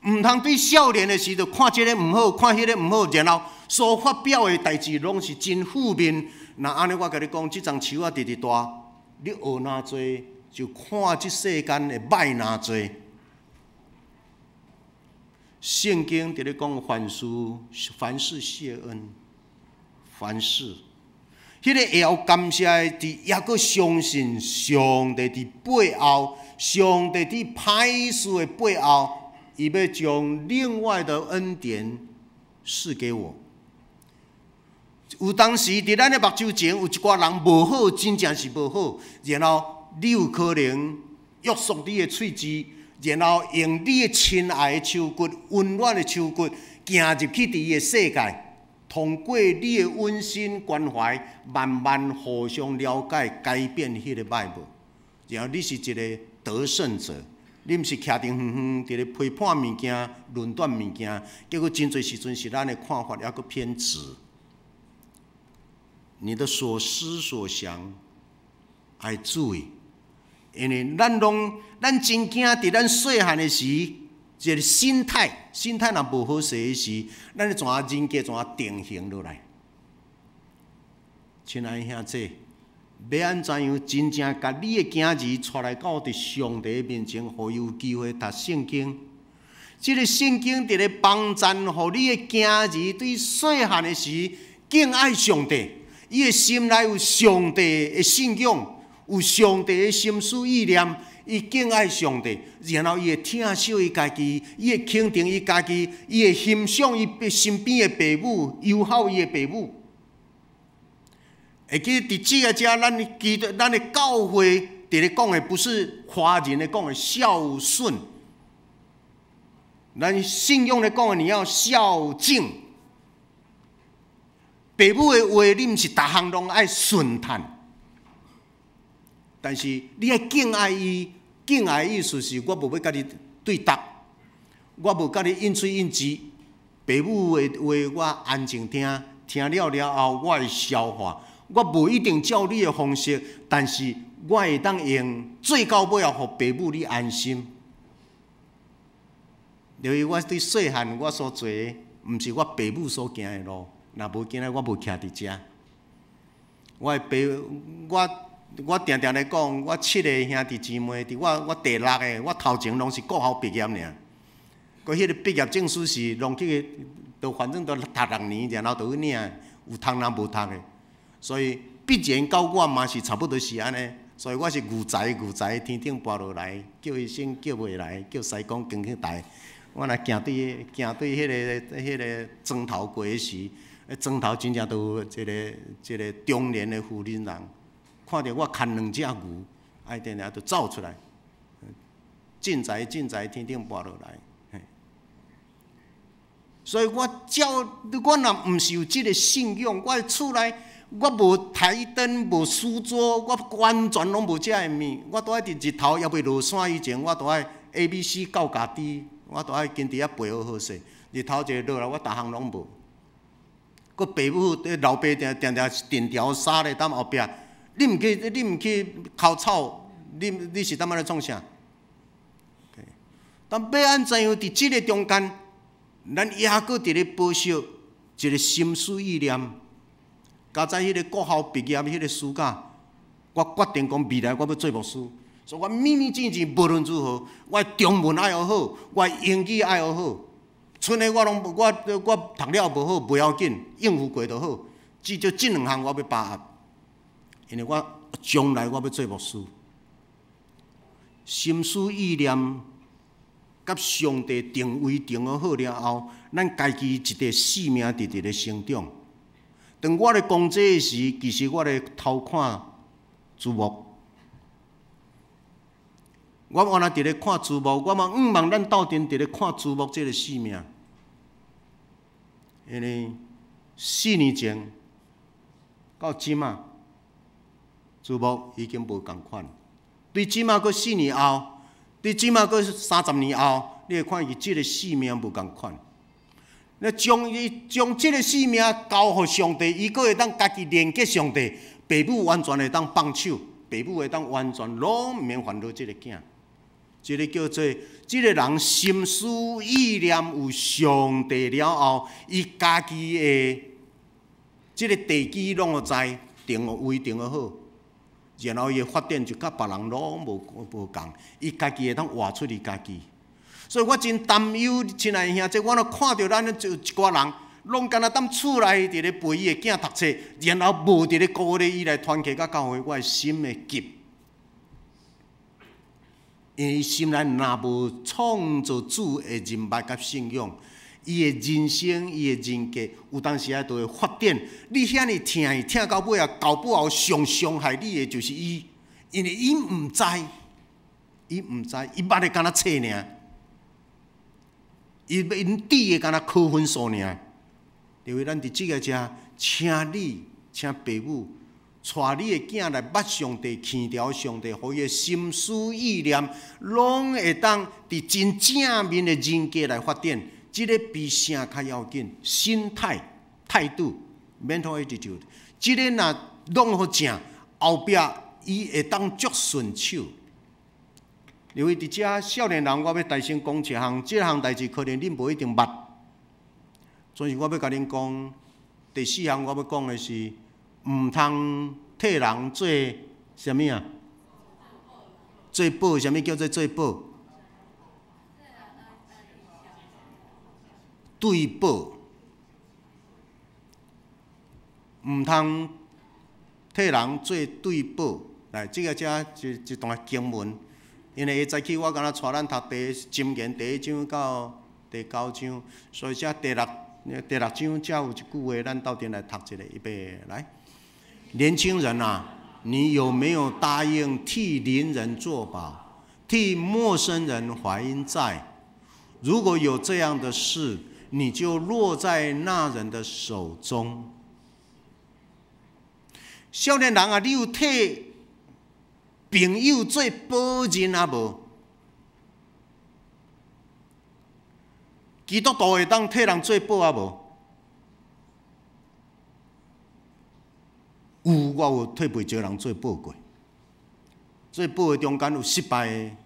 毋通對少年的時就看這个毋好，看彼个毋好，然後所發表的代誌攏是真負面。若按呢，我共你講，這叢樹仔直直大，你學若濟，就看這世間會歹若濟。聖經佇咧講，凡事凡事謝恩，凡事，彼個會曉感謝的，佇猶閣相信上帝佇背後，上帝佇歹事的背後，伊欲將另外的恩典賜給我。有當時佇咱的目睭前有一寡人無好，真正是無好，然後你有可能約束你的喙舌。然後用你的親愛的手骨、溫暖的手骨，行入去佇伊的世界，通過你的溫馨關懷，慢慢互相了解，改變彼个歹無。然後你是一個得勝者，你毋是徛佇遠遠佇咧批判物件、論斷物件，結果真濟時陣是咱的看法猶閣偏執。你的所思所想愛注意。因為咱攏，咱真驚佇咱細漢的時，一个心態，心態若無好勢的時，咱會怎人格怎定型落來？親愛兄弟，欲按怎樣真正共你的囝兒帶來到佇上帝面前，予伊有機會讀聖經。這个聖經佇咧幫贊，予你的囝兒對細漢的時敬愛上帝，伊的心內有上帝的信仰。有上帝的心思意念，伊敬愛上帝，然後伊會疼惜伊家己，伊會肯定伊家己，伊會欣賞伊身邊的爸母，友好伊的爸母。會記佇這个遮，咱基督咱的教會佇咧講的，不是華人咧講的孝順，咱信仰咧講的，你要孝敬。爸母的話，你毋是逐項攏愛順趁。但是你愛敬愛伊，敬愛意思是我無欲共你對答，我無共你應喙應舌。爸母的話我安靜聽，聽了了後我會消化。我無一定照你的方式，但是我會當用最到尾後，予爸母你安心。因為我對細漢我所做的，毋是我爸母所行的路，若無今仔我無徛佇遮。我的爸，我我定定咧講，我七個兄弟姊妹，佇我我第六个，我頭前攏是國校畢業爾。閣彼个畢業證書是攏去，都反正都讀六年，然後就去領，有讀若無讀的。所以必然到我嘛是差不多是按呢。所以我是牛才牛才天頂跋落來，叫醫生叫袂來，叫師公扛去抬。我若行對行對彼个彼个磚頭過的時，磚頭真正都有一個一個中年的婦人人，看著我牽兩隻牛，愛定定就走出來，進財進財天頂跋落來。所以我照我若毋是有這个信仰，我的厝內我無台燈、無書桌，我完全攏無這个物。我都愛佇日頭猶未落山以前，我都愛 A、B、C 到家己，我都愛堅佇遐背好好勢。日頭一落來，我逐項攏無。閣爸母、老爸定定定定條衫咧，踮後壁。你毋去，你毋去澆草，你你是踮咧創啥？但欲按怎樣佇這个中間，咱猶閣佇咧保守一個心思意念。佳哉彼个國校畢業彼个暑假，我決定講未來我欲做牧師，所以我密密緊緊，無論如何，我中文愛學好，我英語愛學好。賰的我攏我我讀了無好，無要緊，應付過就好。至少這兩項我欲把握，因為我將來我欲做牧師。心思意念佮上帝定位定好了後，咱家己一個生命直直咧成長。當我咧講這个時，其實我咧偷看字幕。我原來佇咧看字幕，我嘛向望咱鬥陣佇咧看字幕這个生命。因為4年前到這馬，字幕已經無仝款。對這馬閣4年後，對這馬閣30年後，你會看見這个生命無仝款。你將伊將這个生命交予上帝，伊閣會當家己連結上帝，爸母完全會當放手，爸母會當完全攏毋免煩惱這个囝。這个叫做這个人心思意念有上帝了後，伊家己的這个地基攏予知，定位定予好，然後伊的發展就佮別人攏無仝，伊家己會當活出伊家己。所以我真擔憂，親愛的兄弟，我若看著咱有一寡人，攏敢若踮厝內佇咧陪伊的囝讀冊，然後無佇咧鼓勵伊來團契佮教會，我的心會急。因為伊心內若無創造主的人脈佮信仰，伊的人生、伊的人格，有當時仔就會發展。你遐爾疼伊，疼到尾啊，到尾後上傷害你的就是伊，因為伊毋知，伊毋知，伊捌的敢若冊爾，伊𪜶知的敢若考分數爾。因為咱佇這个遮，請你，請爸母。帶你的囝來捌上帝，牽著上帝，予伊的心思意念，攏會當佇真正面的人格來發展。這个比啥較要緊？心態、態度（mental attitude），這个若弄好正，後壁伊會當足順手。因為佇遮少年人，我欲大聲講一項，這項代誌可能恁無一定捌。所以我欲共恁講，第四項我欲講的是，毋通替人做啥物啊？做保，啥物叫做做保？對保。毋通替人做對保。來，這个遮一一段經文，因為下早起我敢若帶咱讀第箴言第一章到第九章，所以遮第六章遮有一句話，咱鬥陣來讀一下，預備來。年輕人啊，你有沒有答應替鄰人作保，替陌生人還債？如果有這樣的事，你就落在那人的手中。少年人啊，你有替朋友做保證啊無？基督徒會當替人做保啊無？有，我有替袂少人做保過。做保的中間有失敗的，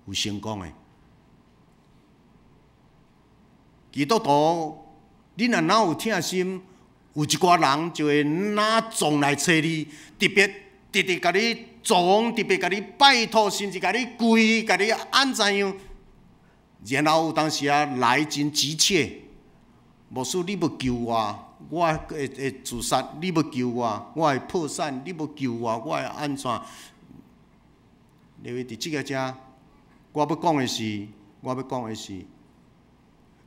有成功的。基督徒，你若哪有疼心，有一寡人就會哪撞來揣你，特別直直共你撞，特別共你拜託，甚至共你跪，共你按怎樣，然後有當時啊來真急切，牧師你欲救我。我會自殺，你欲救我；我會破產，你欲救我；我會按怎？因為佇這个遮，我欲講的是，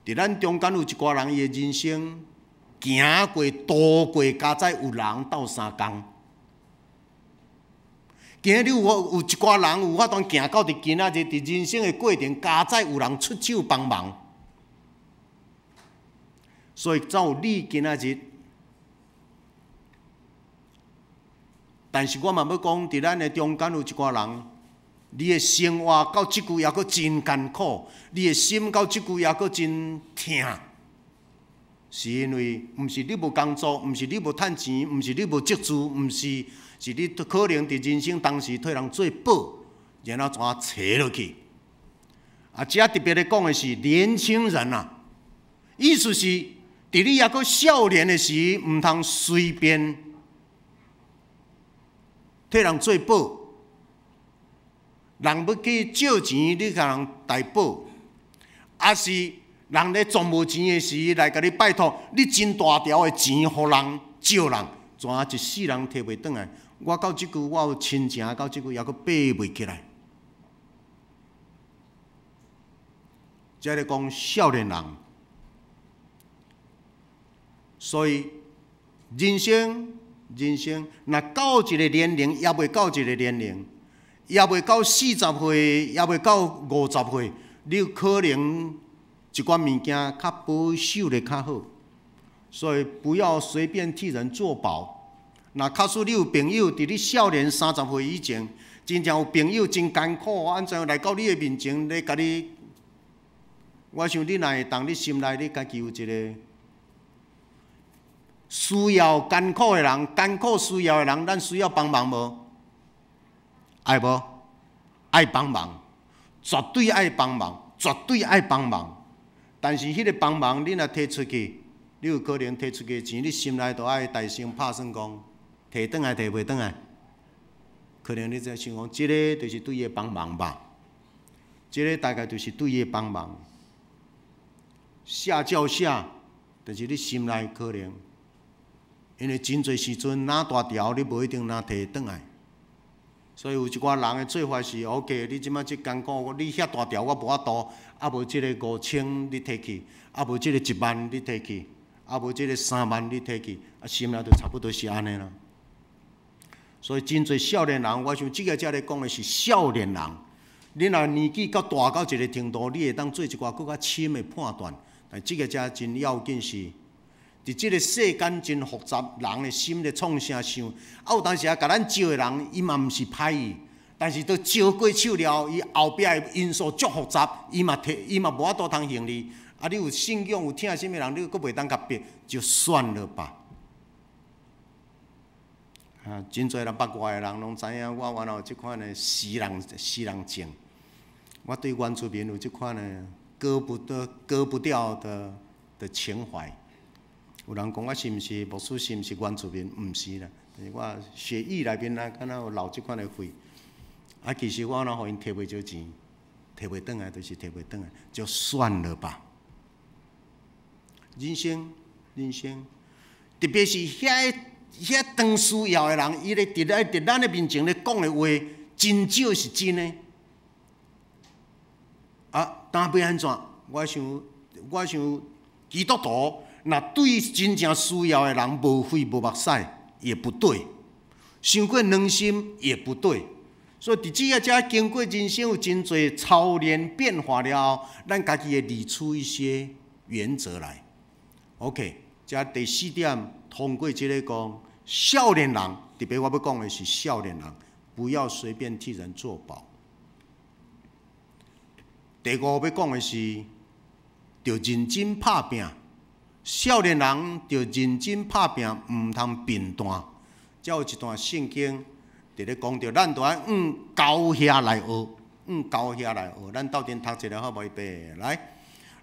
佇咱中間有一寡人，伊的人生行過、度過，佳哉有人鬥相共。今日有有一寡人有法度行到佇今仔日，佇人生的過程，佳哉有人出手幫忙。所以才有你今仔日，但是我嘛欲講，佇咱的中間有一寡人，你的生活到這久猶閣真艱苦，你的心到這久猶閣真疼，是因為毋是你無工作，毋是你無趁錢，毋是你無積資，毋是，是你可能佇人生當時替人做保，然後怎啊揣落去。啊，這特別咧講的是年輕人啊，意思是。佇你猶閣少年的時，毋通隨便替人做保。人欲去借錢，你共人擔保；抑是人咧全無錢的時，來共你拜託，你真大條的錢予人借人，怎一世人提袂轉來？我到這久，我有親情到這久，猶閣爬袂起來。這咧講少年人，所以人生人生，若到一个年齡，猶未到一个年齡，猶未到40歲，猶未到50歲，你有可能一寡物件較保守咧較好。所以不要隨便替人做保。若假使你有朋友佇你少年30歲以前，真正有朋友真艱苦，按怎來到你的面前咧，共你，我想你若會當，你心內你家己有一个需要艱苦的人，艱苦需要的人，咱需要幫忙無？愛無？愛幫忙，絕對愛幫忙，絕對愛幫忙。但是彼个幫忙，你若提出去，你有可能提出去的錢，你心內都愛大聲拍算講，提轉來提袂轉來？可能你在想講，這个就是對伊的幫忙吧？這个大概就是對伊的幫忙。下叫下，但是你心內可能，因為真濟時陣拿大條，你無一定拿提轉來。所以有一寡人的做法是：OK，你這擺這艱苦，你遐大條我無法度，啊無這个5000你提去，啊無這个1萬你提去，啊無這个3萬你提去，啊心內就差不多是按呢啦。所以真濟少年人，我想這个這咧講的是少年人。你若年紀較大到一个程度，你會當做一寡閣較深的判斷。但這个才真要緊是，佇這个世間真複雜，人的心咧創啥想。啊，有當時啊，共咱招的人，伊嘛毋是歹意，但是都招過手了，伊後壁的因素足複雜，伊嘛提，伊嘛無法度通還你。啊，你有信仰有疼心的人，你閣袂當共逼，就算了吧。啊，真濟人捌我的人攏知影，我原來有這款的私人情。我對原住民有這款的割不得、割不掉的情懷。有人講我是毋是牧師，是毋是原住民？毋是啦，但是我血液內面啊，敢若有流這款的血。啊，其實我若予𪜶提袂著錢，提袂轉來，就是提袂轉來，就算了吧。人生，人生，特別是遐當需要的人，伊咧佇咧佇咱的面前咧講的話，真少是真的。啊，當欲按怎？我想，我想基督徒若對真正需要的人無血無目屎，也不對；傷過軟心也不對。所以佇這個遮經過人生有真濟操練變化了後，咱家己會理出一些原則來。OK，這第四點，通過這个講，少年人，特別我欲講的是少年人，不要隨便替人做保。第五欲講的是，著認真拍拚。少年人著認真拍拚，毋通貧惰。遮有一段聖經，佇咧講著，咱著愛向猴遐來學，向猴遐來學。咱鬥陣讀一下好無？預備來，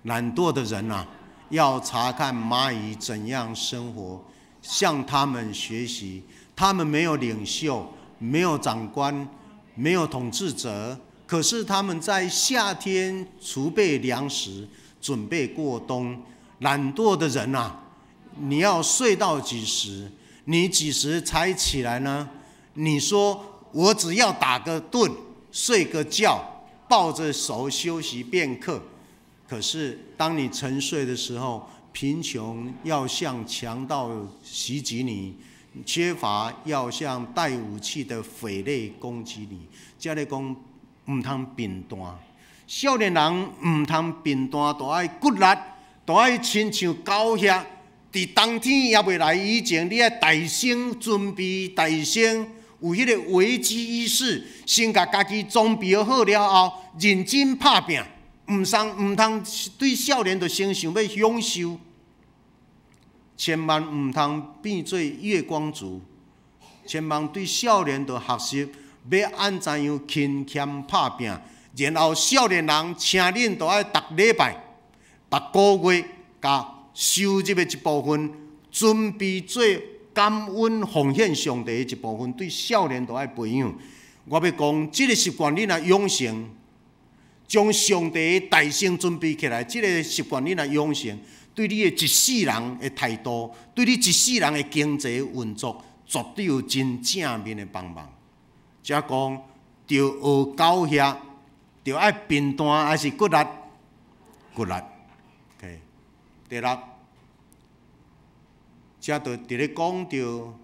懶惰的人啊，要查看螞蟻怎樣生活，向他們學習。他們沒有領袖，沒有長官，沒有統治者，可是他們在夏天儲備糧食，準備過冬。懶惰的人啊，你要睡到幾時？你幾時才起來呢？你說我只要打個盹，睡個覺，抱着手休息片刻。可是當你沉睡的時候，貧窮要像強盜襲擊你，缺乏要像帶武器的匪類攻擊你。這咧講毋通貧惰，少年人毋通貧惰，都愛骨力，都愛親像猴遐。佇冬天猶未來以前，你愛大聲準備，大聲有彼个危機意識，先共家己裝備好了後，認真拍拚。毋通毋通對少年就先想欲享受，千萬毋通變做月光族。千萬對少年就學習欲按怎樣勤儉拍拚，然後少年人，請恁都愛逐禮拜、逐個月，共收入的一部分準備做感恩奉獻上帝的一部分，對少年都愛培養。我欲講，這个習慣你若養成，將上帝的大先準備起來，這个習慣你若養成，對你的一世人的態度，對你一世人的經濟運作，絕對有真正面的幫忙。遮講，著學猴遐，著愛貧惰，還是骨力？骨力。OK，第六，這就佇咧講著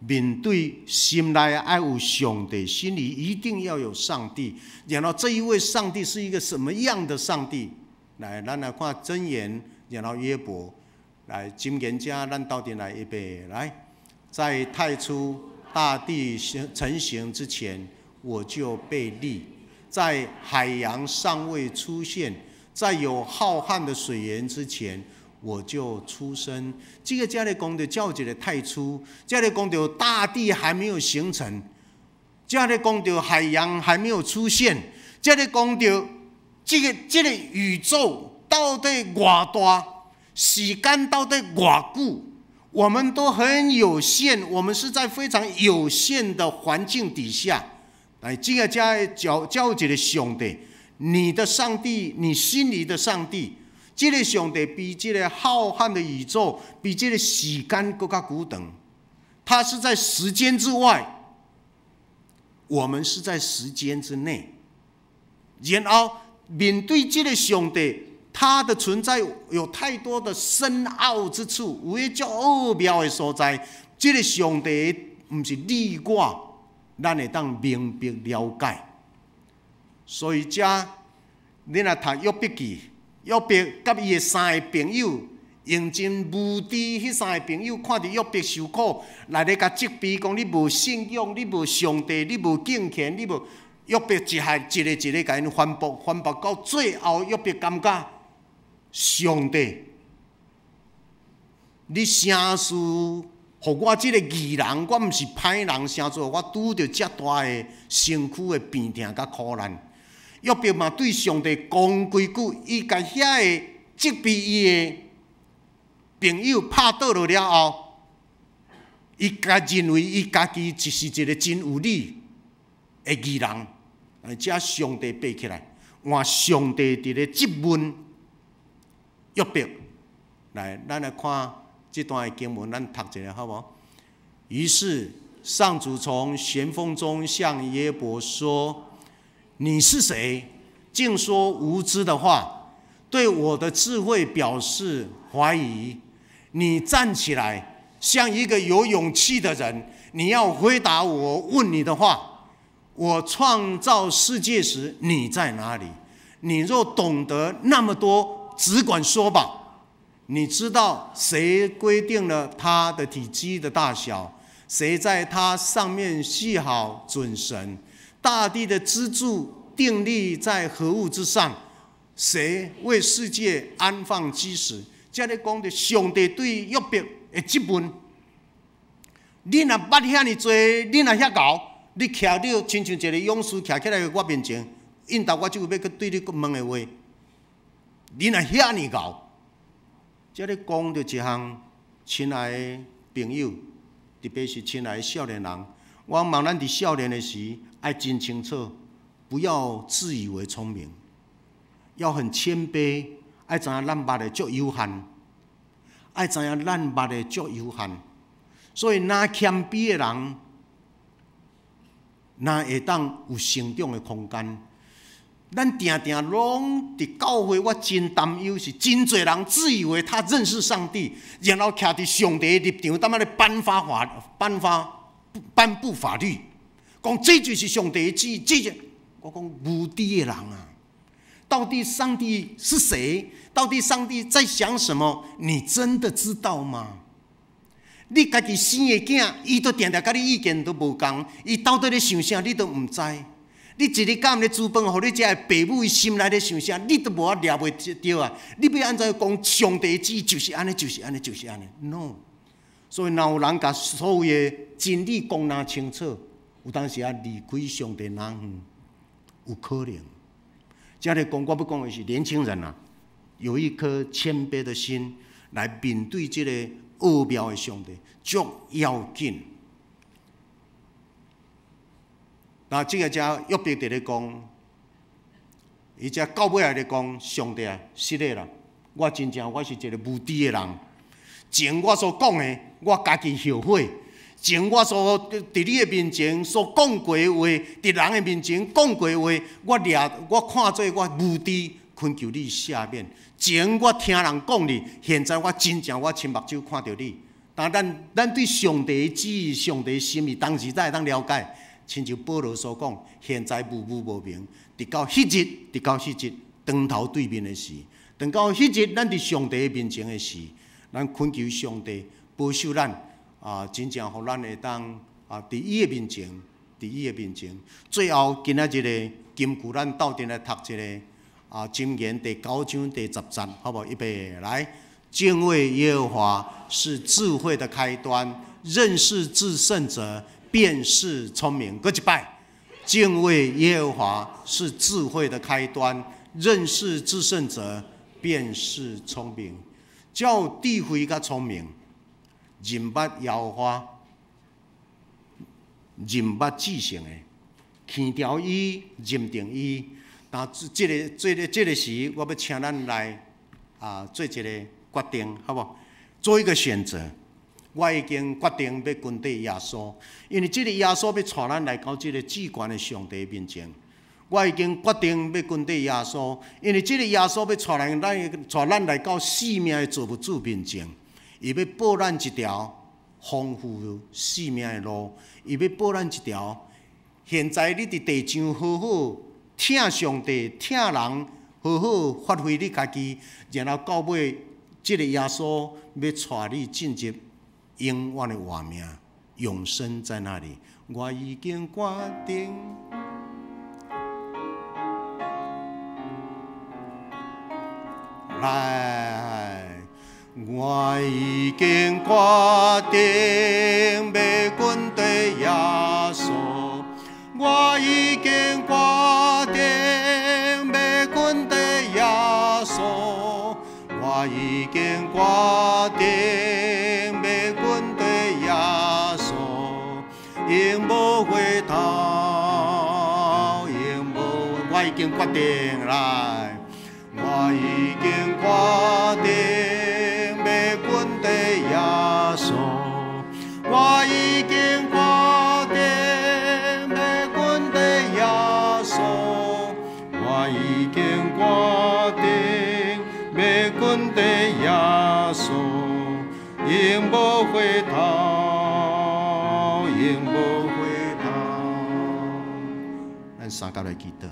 面對心內愛有上帝，心裡一定要有上帝。然後這一位上帝是一個什麼樣的上帝？來，咱來看箴言，然後約伯，來箴言遮，咱鬥陣來預備來，在太初大地成形之前，我就被立；在海洋尚未出現，在有浩瀚的水源之前，我就出生。這個遮咧講著叫一個太初，遮咧講著大地還沒有形成，遮咧講著海洋還沒有出現，遮咧講著這個宇宙到底偌大，時間到底偌久，我們都很有限，我們是在非常有限的環境底下。來，這個遮叫叫一個上帝，你的上帝，你心裡的上帝。這個上帝比這個浩瀚的宇宙，比這個時間閣較久長。他是在時間之外，我們是在時間之內。然後面對這個上帝，他的存在有太多的深奧之處，有彼足奧妙的所在。這個上帝毋是你我，咱會當明白了解。所以遮，你若讀約伯記。約伯佮伊的三個朋友，用真無知，彼三個朋友看著約伯受苦，來咧共責備，講你無信仰，你無上帝，你無敬虔，你無。約伯一下一个一个共𪜶反駁，反駁到最後，約伯感覺上帝，你啥事予我這个義人，我毋是歹人，啥事予我拄著遮大的身軀的病痛佮苦難。約伯嘛對上帝講幾句，伊共遐个責備伊的朋友拍倒落了後，伊家認為伊家己就是一個真有理的義人，遮上帝爬起來，換上帝佇咧質問約伯。來，咱來看這段的經文，咱讀一下好無？於是上主從旋風中向約伯說：你是誰，竟說無知的話，對我的智慧表示懷疑？你站起來，像一個有勇氣的人，你要回答我問你的話。我創造世界時，你在哪裡？你若懂得那麼多，只管說吧。你知道誰規定了它的體積的大小？誰在它上面繫好準繩？大地的支柱訂立在何物之上？誰為世界安放基石？遮咧講著上帝對約伯的質問。你若捌遐爾濟，你若遐𠢕，你徛著親像一個勇士徛起來我面前，應答我這句欲閣對你閣問的話。你若遐爾𠢕，遮咧講著一項，親愛的朋友，特別是親愛的少年人，我望咱佇少年的時，愛真清楚，不要自以為聰明，要很謙卑，愛知影咱捌的足有限，愛知影咱捌的足有限。所以，若謙卑的人，若會當有成長的空間。咱定定攏佇教會，我真擔憂是真濟人自以為他認識上帝，然後徛佇上帝的立場，踮遐咧頒發法、頒發、頒布法律，講這就是上帝的旨意。這就我講無知的人啊！到底上帝是誰？到底上帝在想什麼？你真的知道嗎？你家己生的囝，伊都定定佮你意見都無仝，伊到底咧想啥，你都毋知。你一日到暗咧煮飯，予你遮的爸母伊心內咧想啥，你都無法掠袂著啊！你欲按怎講上帝旨意就是按呢，就是按呢，就是按呢？No。所以，若有人共所謂的真理講若清楚，有當時啊離開上帝若遠，有可能。遮咧講，我欲講的是年輕人啊，有一顆謙卑的心來面對這個奧妙的上帝，足要緊。那這个遮約伯佇咧講，伊遮到尾仔咧講，上帝啊，是的啦，我真正我是一個無知的人。前我所講的，我家己後悔；前我所佇你的面前所講過的話，佇人的面前講過的話，我掠我看做我無知，懇求你赦免。前我聽人講你，現在我真正我親目睭看著你。但咱對上帝的旨意、上帝的心意，當時才會當了解。親像保羅所講，現在無無無明，直到彼日，直到彼日，當頭對面的時，當到彼日，咱佇上帝的面前的時，咱懇求上帝保守咱啊，真正予咱會當啊，佇伊的面前，佇伊的面前。最後今仔日的金句，咱鬥陣來讀一个啊，箴言第九章第十節，好無？預備來，敬畏耶和華是智慧的開端，認識至聖者便是聰明。閣一擺，敬畏耶和華是智慧的開端，認識至聖者便是聰明。只有智慧佮聰明，認捌耶和華，認捌至聖的，牽牢伊，認定伊。但這個時，我欲請咱來啊做一個決定，好無？做一個選擇。我已經決定欲跟綴耶穌，因為這个耶穌欲帶咱來到這个至懸的上帝面前。我已經決定欲跟綴耶穌，因為這个耶穌欲帶咱來到生命的造物主面前。伊欲報咱一條豐富生命的路，伊欲報咱一條。現在你佇地上好好疼上帝、疼人，好好發揮你家己，然後到尾，這个耶穌欲帶你進入永遠的活命，永生在那裡。我已經決定。來，我已經決定欲跟綴耶穌，我已經決定欲跟綴耶穌，我已經決定欲跟綴耶穌，永無回頭，永無，我已經決定來，我已經決定欲跟綴耶穌，我已經決定欲跟綴耶穌，我已經決定欲跟綴耶穌，永無回頭，永無回頭。咱三甲來祈禱。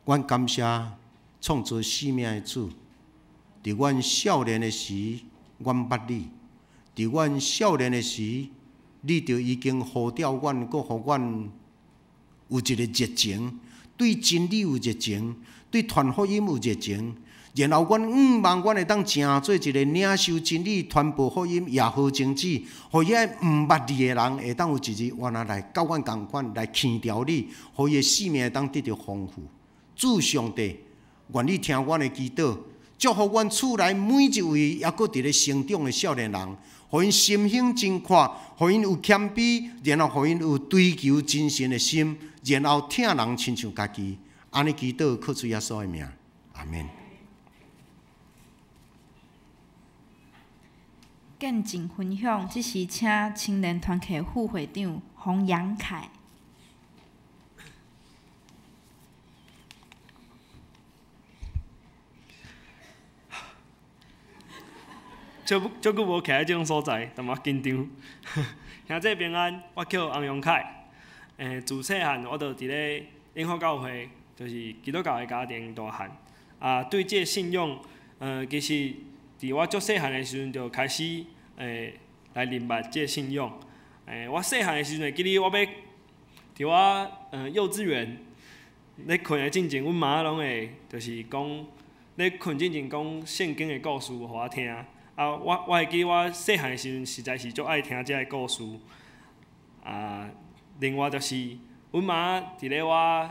阮感謝創造生命的主，佇阮少年的時，阮捌你；佇阮少年的時，你就已經呼召阮，閣予阮有一个熱情，對真理有熱情，對傳福音有熱情。然後阮向望，阮會當成做一个領受真理、傳播福音、也好種子，予遐毋捌你的人會當有一日原來來佮阮仝款來牽牢你，予伊的生命會當得著豐富。主上帝，願你聽阮的祈禱，祝福阮厝內每一位猶閣佇咧成長的少年人，予𪜶心胸真闊，予𪜶有謙卑，然後予𪜶有追求真神的心，然後疼人親像家己。按呢祈禱，靠主耶穌的名，阿們。見證分享，這時請青年團契副會長洪楊凱。足足久無徛佇這種所在，淡薄仔緊張。兄弟平安，我叫洪楊凱。自細漢我就佇咧永福教會，就是基督教的家庭大漢。啊，對這个信仰，其實佇我足細漢的時陣就開始，來認捌這个信仰。我細漢的時陣會記得我欲佇我幼稚園咧睏的進前，阮媽攏會就是講咧睏進前講聖經的故事予我聽。啊，我會記我細漢的時陣，實在是足愛聽這个故事。啊，另外就是，阮媽佇咧我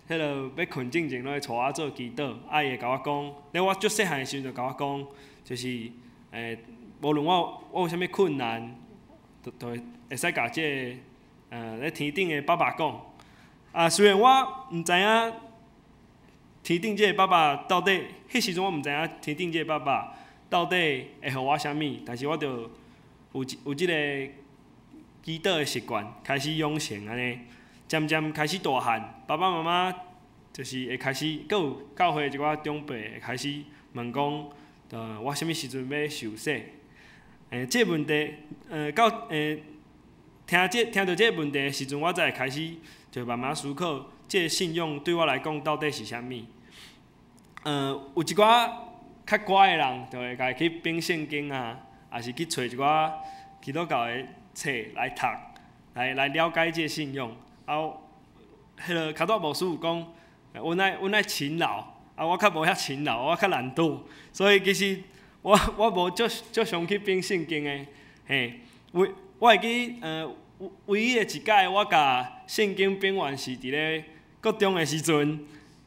彼个欲睏進前，攏會帶我做祈禱。啊，伊會共我講，咧我足細漢的時陣就共我講，就是無論我有啥物困難，都會使共這个咧天頂的爸爸講。啊，雖然我毋知影天頂這个爸爸到底，彼時陣我毋知影天頂這个爸爸到底會予我啥物，但是我就有這个祈禱的習慣開始養成按呢，漸漸開始大漢，爸爸媽媽就是會開始，閣有教會一寡長輩會開始問講，我啥物時陣欲受洗？這個問題，到聽著這個問題的時陣，我才會開始就慢慢思考，這個信仰對我來講到底是啥物？有一寡較乖的人，就會家己去反聖經啊，抑是去揣一寡基督教的冊來讀，來了解這個信仰。啊，彼个較早牧師有講，阮愛勤勞，啊，我較無遐勤勞，我較懶惰，所以其實我無足足常去反聖經的，嘿，我會記，唯一的一擺我共聖經反完是佇咧國中的時陣，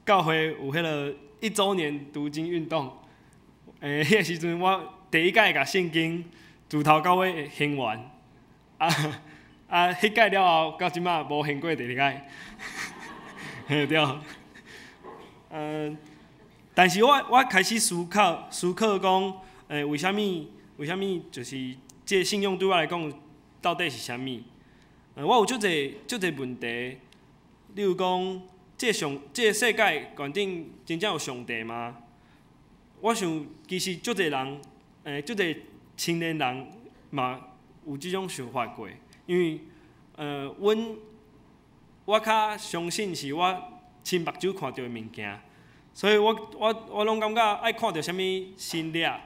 教會有彼个一週年讀經運動，彼个時陣我第一擺共聖經自頭到尾還完，啊，彼擺了後，到這馬無還過第二擺，嘿對。但是我開始思考講，為啥物就是這個信仰對我來講到底是啥物？我有足濟足濟問題，例如講，這個世界究竟真正有上帝嗎？我想其實足濟人，足濟青年人嘛有這種想法過，因為，我較相信是我親目睭看著的物件，所以我攏感覺愛看著啥物神跡，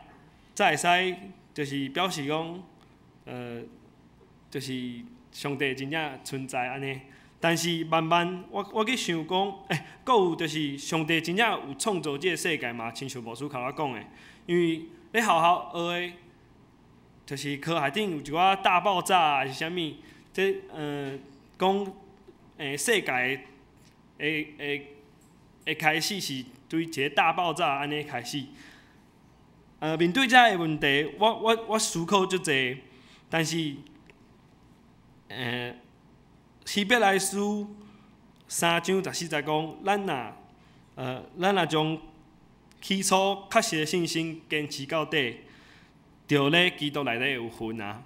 才會使就是表示講，就是上帝真正存在按呢。但是慢慢我去想講，閣有就是上帝真正有創造這个世界嘛？親像牧師較早講的，因為咧學校學的，就是科學頂有一寡大爆炸抑是啥物，這講世界的開始是對一个大爆炸按呢開始。面對這个問題，我思考足濟，但是，希伯來書3章14節講，咱若將起初確實的信心堅持到底，就咧基督內底有份啊。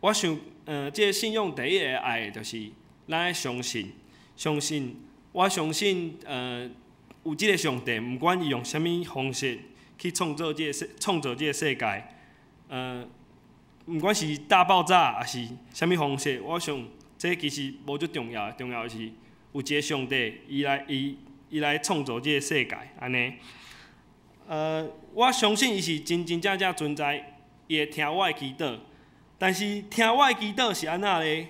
我想，這个信仰第一个愛的就是咱愛相信，相信，我相信，有這个上帝，毋管伊用啥物方式去創造這个世界，毋管是大爆炸抑是啥物方式，我想這其實無足重要，重要的是有一個上帝，伊來創造這个世界，按呢。我相信伊是真真正正存在，伊會聽我的祈禱。但是聽我的祈禱是按怎咧？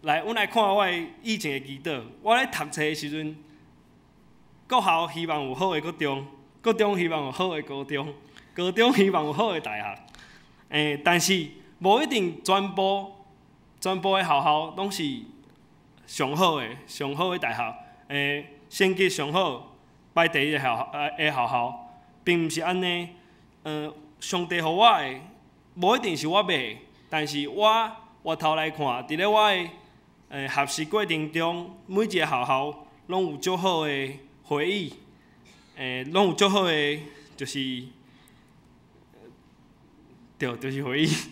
來，阮來看我的以前的祈禱。我咧讀冊的時陣，國校希望有好的國中，國中希望有好的高中，高中希望有好的大學。但是無一定全部的學校攏是上好的、上好的大學。成績上好，排第一的學校，並毋是按呢。上帝予我的，無一定是我欲的，但是我回頭來看，佇咧我的學習過程中，每一个學校攏有足好的回憶，攏有足好的，就是，對，就是回憶。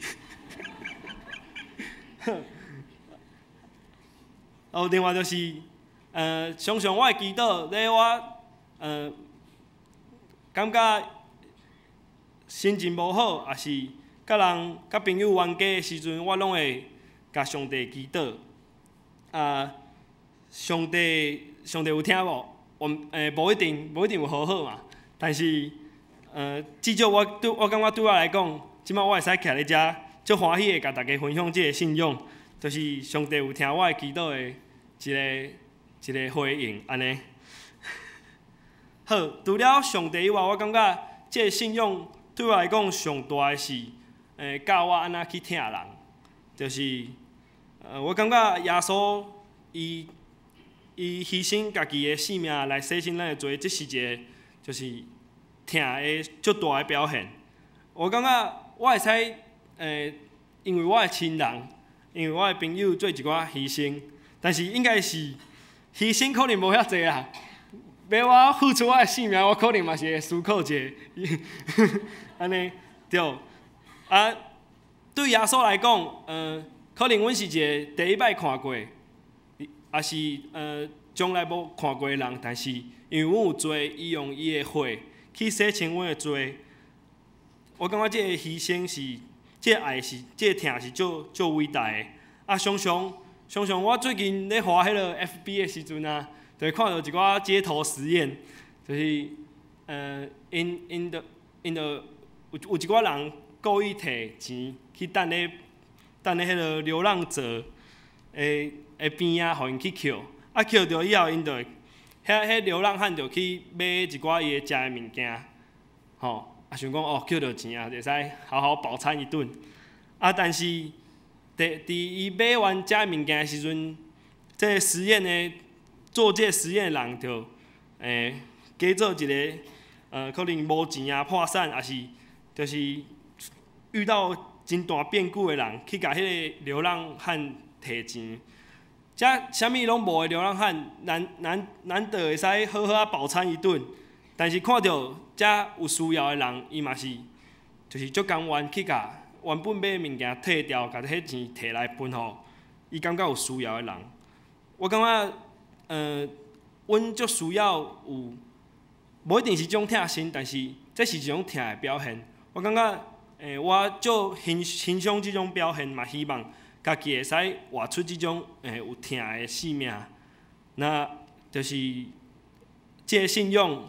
哦，另外就是，常常我會祈禱，咧我，感覺心情無好，抑是佮人、佮朋友冤家的時陣，我攏會共上帝祈禱。啊，上帝有聽無？我無一定有好好嘛。但是，至少我感覺對我來講，這擺我會使徛咧遮，足歡喜的共大家分享這个信仰，就是上帝有聽我的祈禱的一个回應，按呢。好，除了上帝以外，我感覺這个信仰對我來講上大的是，教我按怎去疼人，就是，我感覺耶穌伊犧牲家己的性命來洗清咱的罪，這是一个就是疼的足大的表現。我感覺我會使，因為我的親人，因為我的朋友做一寡犧牲，但是應該是犧牲可能無遐濟啦。欲我付出我的性命，我可能嘛是會思考一下，按呢對。啊，對耶穌來講，可能阮是一个第一擺看過，抑是從來無看過的人，但是因為阮有罪，伊用伊的血去洗清阮的罪。我感覺這个犧牲是，這个愛是，這个疼是足足偉大的。啊，常常常常我最近咧滑彼个 FB 的時陣啊，就會看著一寡街頭實驗，就是𪜶𪜶著𪜶著有有一寡人故意提錢去等咧等咧彼个流浪者的的邊仔，予𪜶去抾，啊抾著以後，𪜶就會遐彼流浪漢就去買一寡伊會食的物件，吼，啊想講哦，抾著錢啊，會使好好飽餐一頓。啊，但是佇佇伊買完食的物件的時陣，這个實驗的做這个實驗的人就假做一个可能無錢啊、破產，抑是就是遇到真大變故的人，去共彼个流浪漢提錢。遮啥物攏無的流浪漢，難難難得會使好好仔飽餐一頓，但是看著遮有需要的人，伊嘛是就是足甘願去共原本買的物件退掉，共彼錢提來分予伊感覺有需要的人。我感覺，阮足需要有，無一定是這種疼心，但是這是一種疼的表現。我感覺，我足欣欣賞這種表現，嘛希望家己會使活出這種有疼的生命。那就是這個信仰，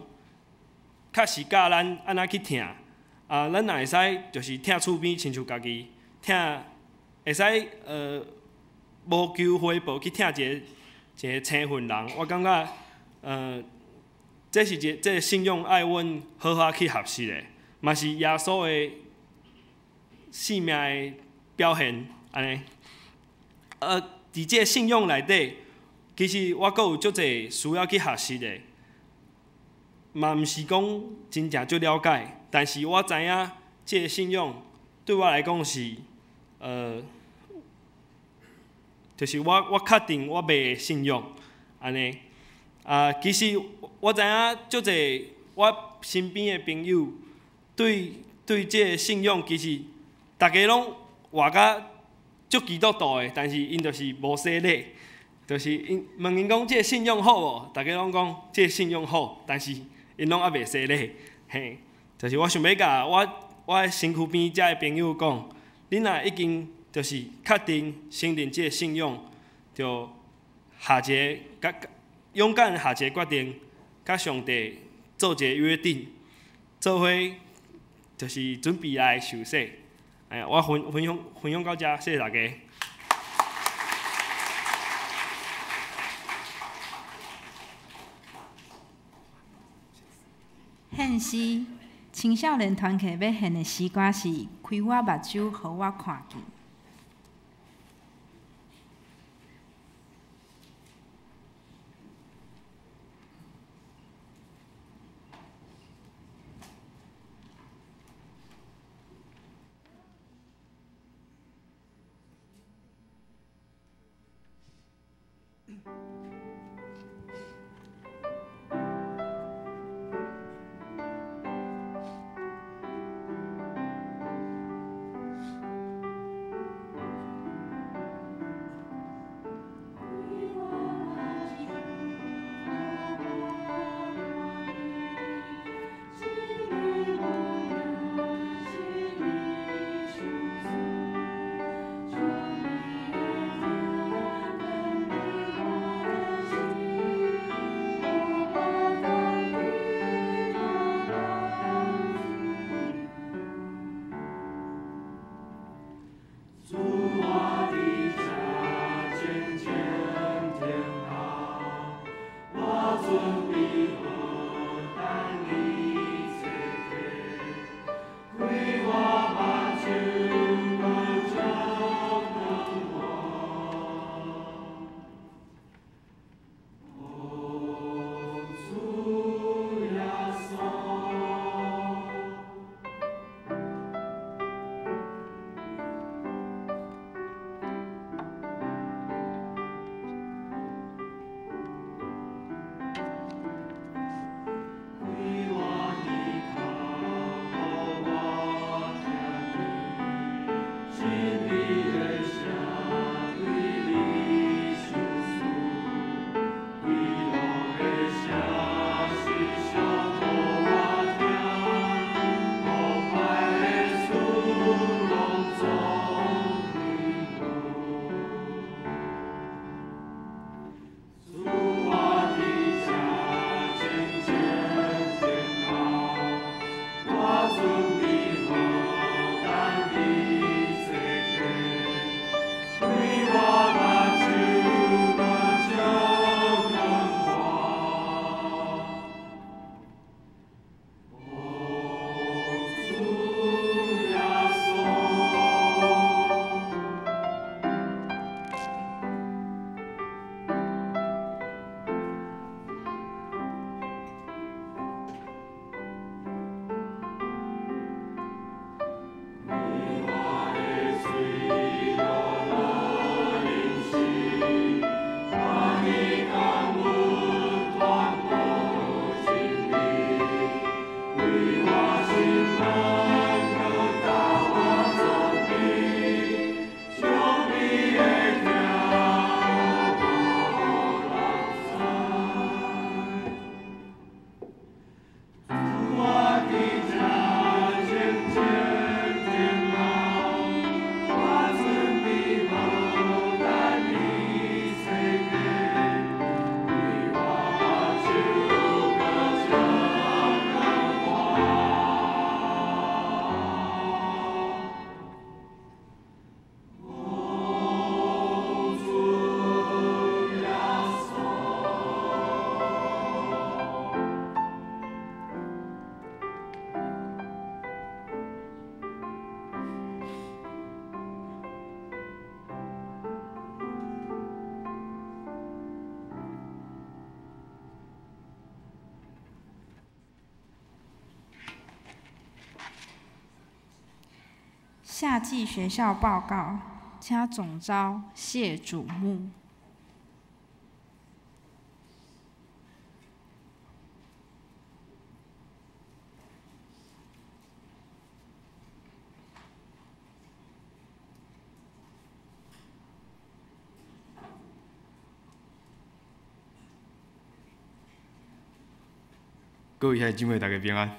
確實教咱按怎去疼。啊，咱若會使就是疼厝邊，親像家己疼，會使無求回報去疼一個一個青雲人。我感覺，這是一個這個信仰愛阮好好去學習的，嘛是耶穌的生命的表現，按呢。佇這个信仰內底，其實我閣有足濟需要去學習的，嘛毋是講真正足了解，但是我知影這个信仰對我來講是，就是我我確定我袂信仰，按呢。啊，其實我知影足濟我身邊的朋友對對這个信仰，其實逐家攏活甲足基督徒的，但是𪜶就是無洗禮，就是𪜶問𪜶講這个信仰好無？逐家攏講這个信仰好，但是𪜶攏猶未洗禮，嘿，就是我想欲共我我身軀邊遮的朋友講，恁若已經就是確定承認這个信仰，就下一个佮勇敢下一个決定，佮上帝做一个約定，做伙就是準備來受洗。哎呀，我分分享分享到遮，謝謝大家。獻詩，青少年團契欲獻的詩歌是《開我目睭，予我看見》。夏季学校报告，请总召谢祖牧。各位兄弟姊妹，大家平安。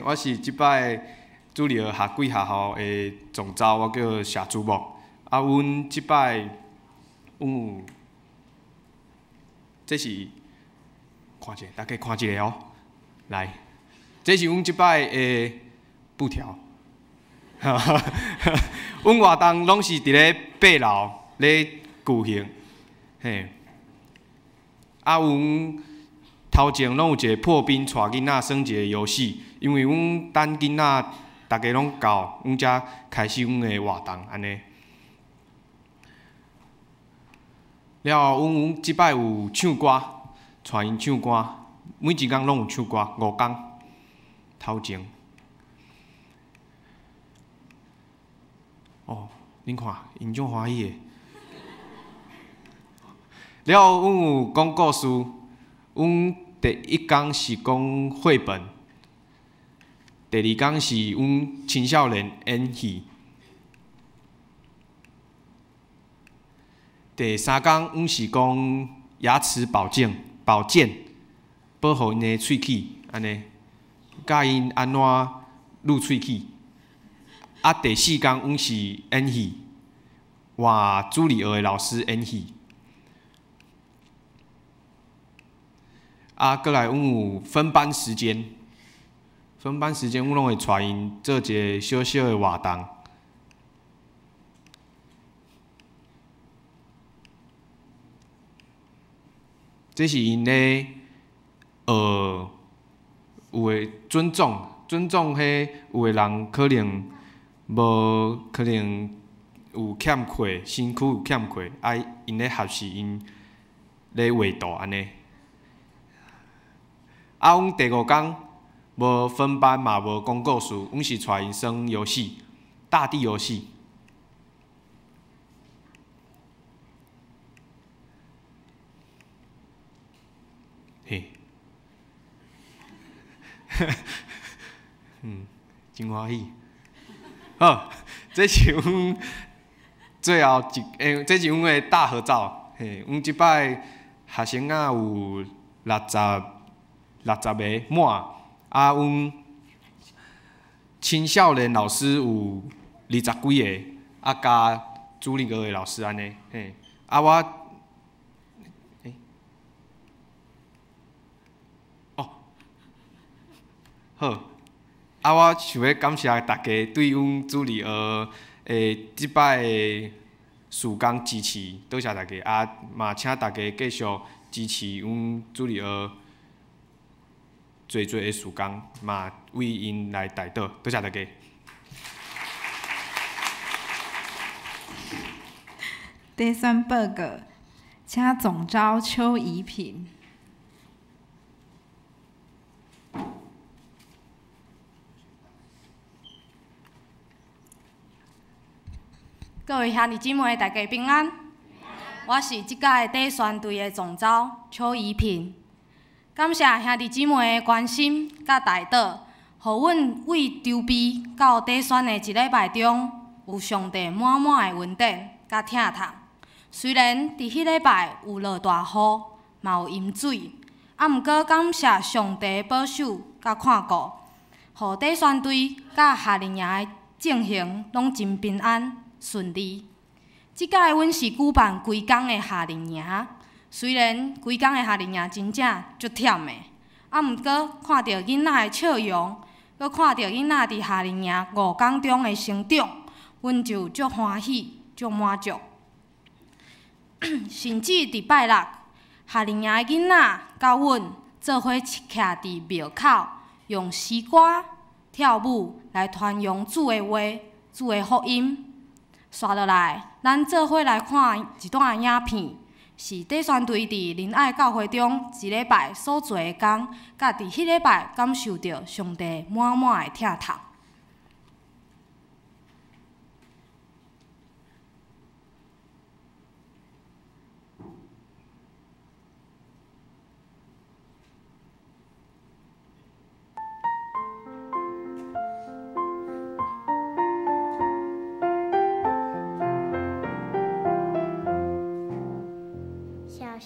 我是这摆主日学夏季学校的总召，我叫谢祖木。啊，阮这摆阮有，这是看一下，大家看一下哦。来，这是阮这摆的布条。阮活动拢是伫咧八楼咧举行，嘿。啊，阮头前拢有一个破冰带囡仔耍一个游戏，因为阮等囡仔逐家拢到，阮才开始阮的活动按呢。了后，阮这摆有唱歌，带𪜶唱歌，每一工拢有唱歌，五工头前。哦，恁看，𪜶足欢喜的。了后，阮有讲故事。阮第一工是讲绘本，第二工是阮青少年演戏，第三工阮是讲牙齿保健，保健保护𪜶的喙齿，按呢，教𪜶按怎攄喙齿。啊，第四工阮是演戏，换主日学的老师演戏。啊，阁来，阮有分班时间，分班时间，阮拢会带𪜶做一个小小的活动。这是𪜶咧学，有的尊重，尊重彼有的人可能无可能有欠缺，身躯有欠缺，啊，𪜶咧学习𪜶咧画图按呢。啊，阮第五工无分班嘛，无讲故事，阮是带𪜶耍游戏，大地游戏。嘿，真欢喜。好，这是阮最后一，这是阮的大合照。嘿，阮这摆学生仔有60个满，啊，阮青少年老师有20几个，啊，加主日学的老师按呢，嘿，啊，我，哦，好，啊，我想欲感谢大家对阮主日学的这摆的事工支持，多谢大家，啊，嘛请大家继续支持阮主日学济济的事工，嘛为𪜶来代祷，多谢大家。第三报告，请总召邱怡萍。各位兄弟姊妹，大家平安。我是这届底宣队的总召邱怡萍。感谢兄弟姊妹的关心佮代祷，予阮为筹备到底选的一礼拜中，有上帝满满的恩典佮疼痛。虽然伫彼礼拜有落大雨，嘛有淹水，啊，毋过感谢上帝保守佮看顾，予底宣队佮夏令营的进行拢真平安顺利。这届阮是举办规工的夏令营。虽然规工的夏令营真正足忝的，啊，毋过看著囡仔的笑容，阁看著囡仔伫夏令营5工中的成长，阮就足欢喜、足满足。甚至伫拜六，夏令营的囡仔佮阮做伙徛伫庙口，用诗歌、跳舞来传扬主的话、主的福音。煞落来，咱做伙来看一段影片。是底宣队伫仁爱教会中一礼拜所做的工，佮伫彼礼拜感受著上帝满满的疼痛。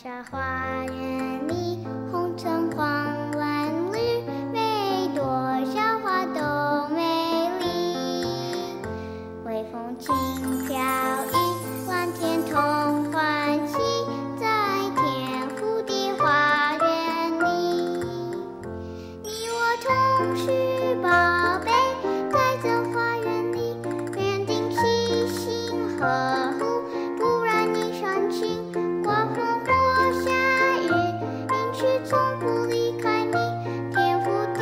小花园里，红橙黄蓝绿，每朵小花都美丽。微风轻飘逸，万天同欢喜，在天父的花园里。你我同是宝贝，在这花园里，园丁细心呵护，不让你伤心。刮风或下雨，恩慈从不离开你。天父的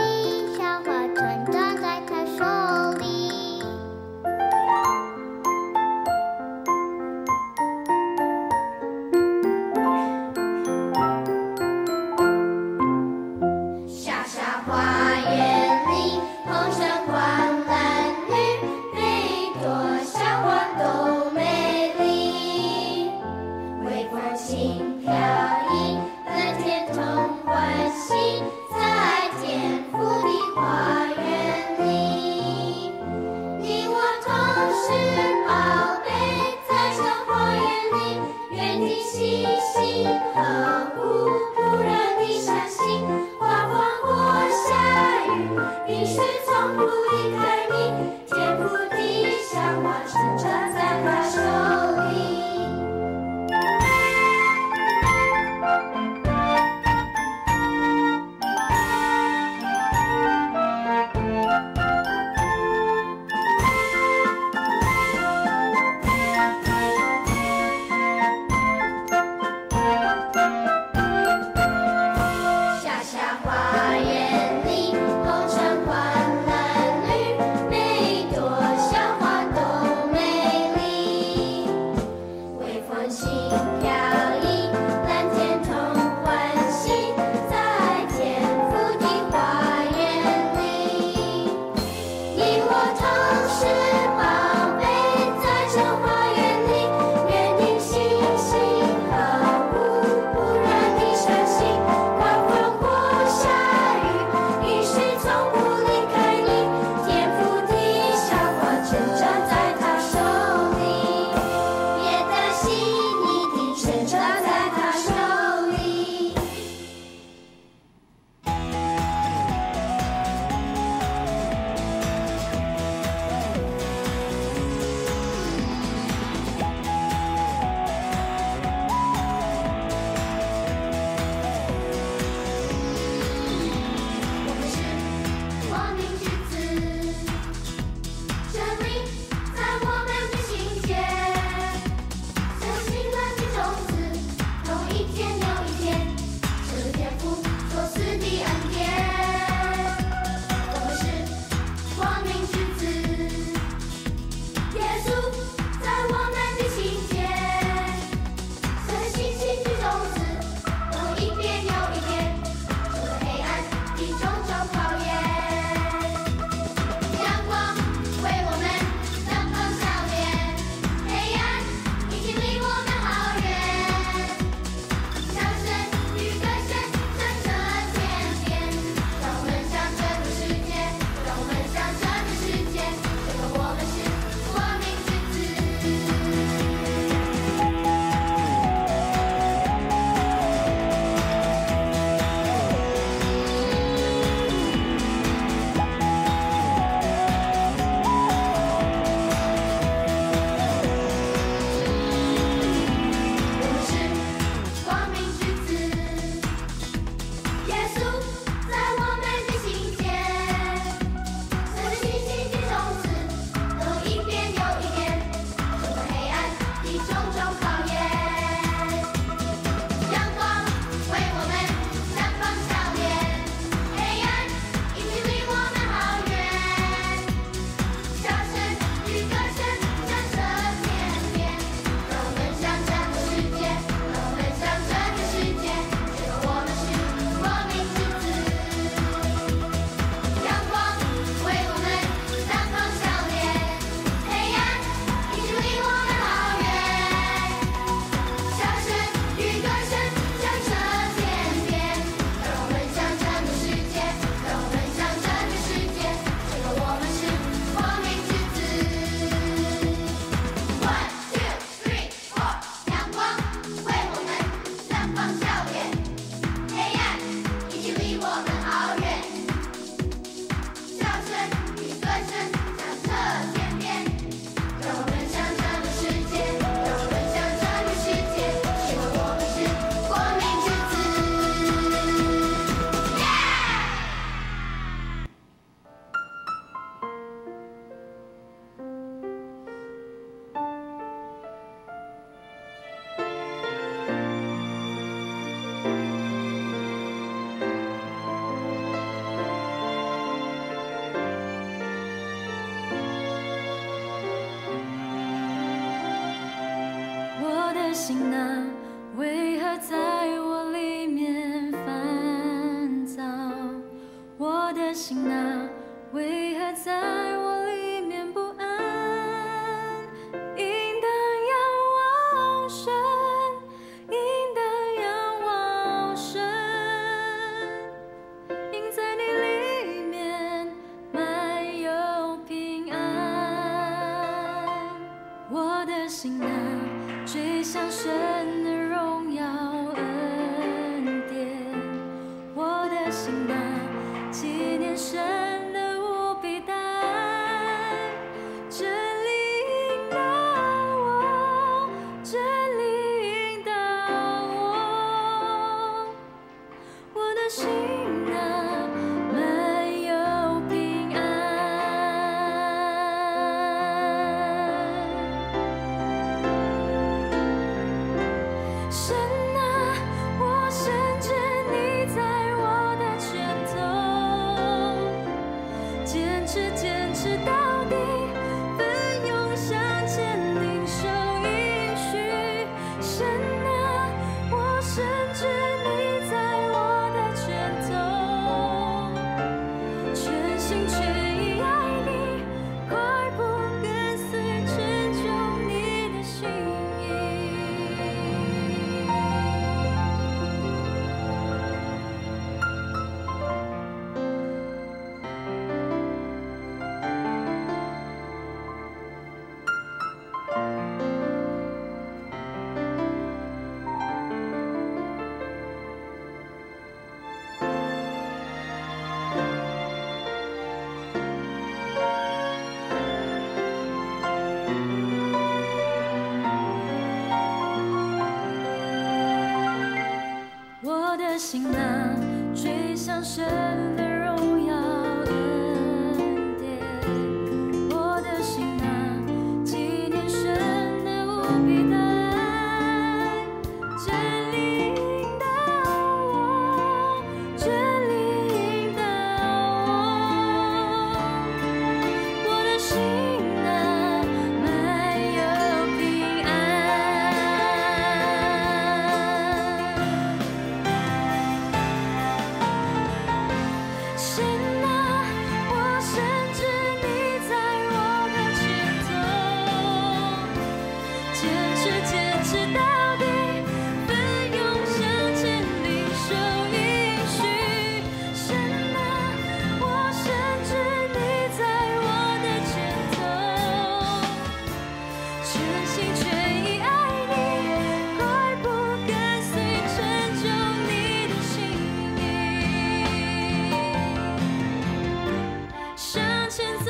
小花成长在他手里。小小花园里，红橙黄蓝绿，每朵小花都美的心啊，為何在我裡面煩躁？我的心啊，為何在我裡面不安？應當仰望神，應當仰望神，因在你裡面滿有平安。我的心啊，追想神的榮耀恩典。我的心啊，紀念神的無比大愛，真理引導我，真理引導我。我的心啊，滿有平安。神啊，我深知你在我的前頭，堅持堅持到底，奮勇向前領受應許。神啊，我深知你在我的前頭，全心全意愛你，快步跟隨，成就你的心意。我的心啊，追想神的榮耀恩典。我的心啊，紀念神的無比大愛，真理引導我，真理引導我。我的心啊，滿有平安。神啊，我深知你在我的前頭，堅持堅持到底，奮勇向前領受應許。神啊，我深知你在我的前頭，全心全意愛你，快步跟隨，成就你的心意。向前走，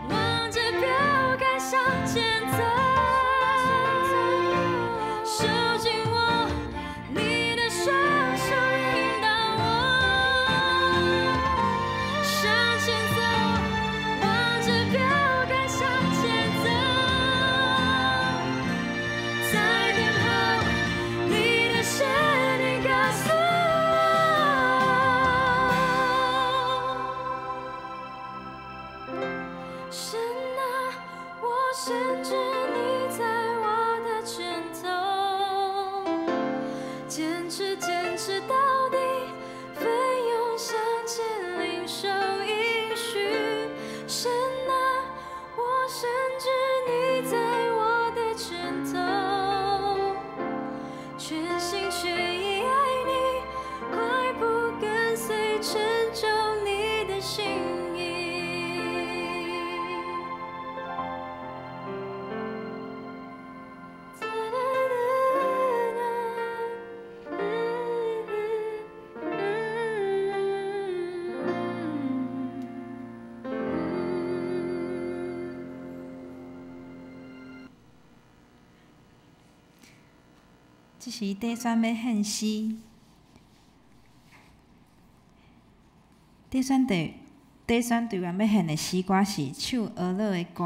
望着標杆向前走，手緊握你的雙手引導我。向前走，望着標杆向前走，在等候你的聲音告訴我。神啊，我深知你在我的前頭，堅持堅持到底，奮勇向前領受應許。神啊，我深知你在我的前頭，全心全意愛你，快步跟隨，成就你的心意。這時短選欲獻詩，短選隊短選隊員欲獻的詩歌是《唱哀樂的歌》。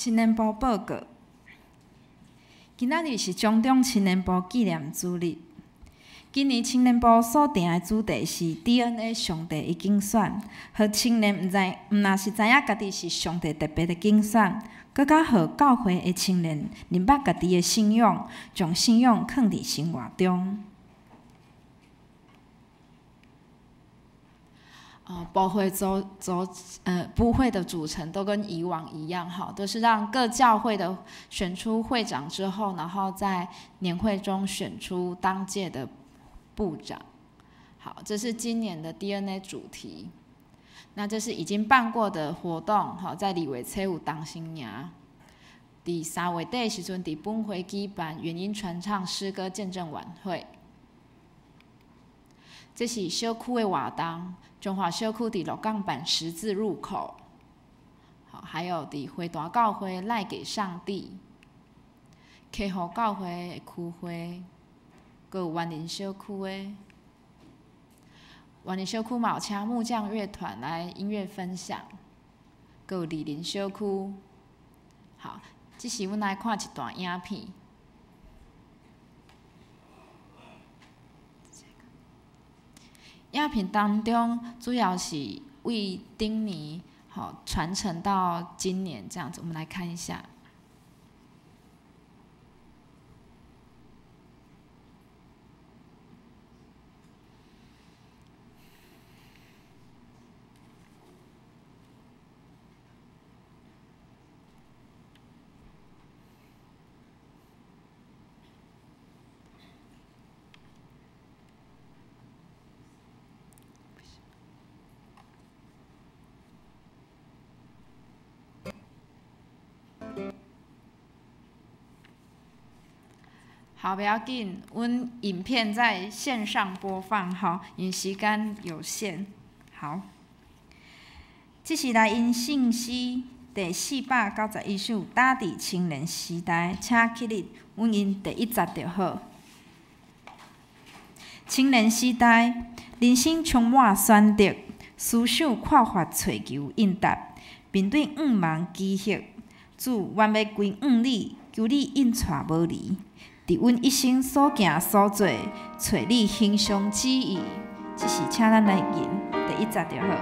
青年部报告。今仔日是中中青年部纪念主日。今年青年部所定的主题是 DNA 上帝的拣选，予青年毋知毋若是知影家己是上帝特别的拣选，阁较予教会的青年认捌家己的信仰，将信仰囥伫生活中。部会组组呃，部会的组成都跟以往一样，哈，都是让各教会的选出会长之后，然后在年会中选出当届的部长。好，这是今年的 DNA 主题。那这是已经办过的活动，哈，在二月初五当新营，伫3月底的时阵，伫本会举办原音传唱诗歌见证晚会。这是小区的活动，中华小区伫鹿港办十字路口，好，还有伫花坛教会赖给上帝，溪湖教会的区会，阁有员林小区的，员林小区嘛有请木匠乐团来音乐分享，阁有莅林小区，好，这时阮来看一段影片。影片当中主要是为顶年吼传承到今年这样子，我们来看一下。好，不要紧，阮影片在线上播放吼，因时间有限。好，这是来因信息第491首，打伫青年时代，请起立，阮用第一节就好。青年时代，人生充满选择，思想看法揣求应答，面对愿望期许，主愿欲归向你，求你引带无离。伫阮一生所行所做，揣你形象旨意，这是请咱来吟第一节就好。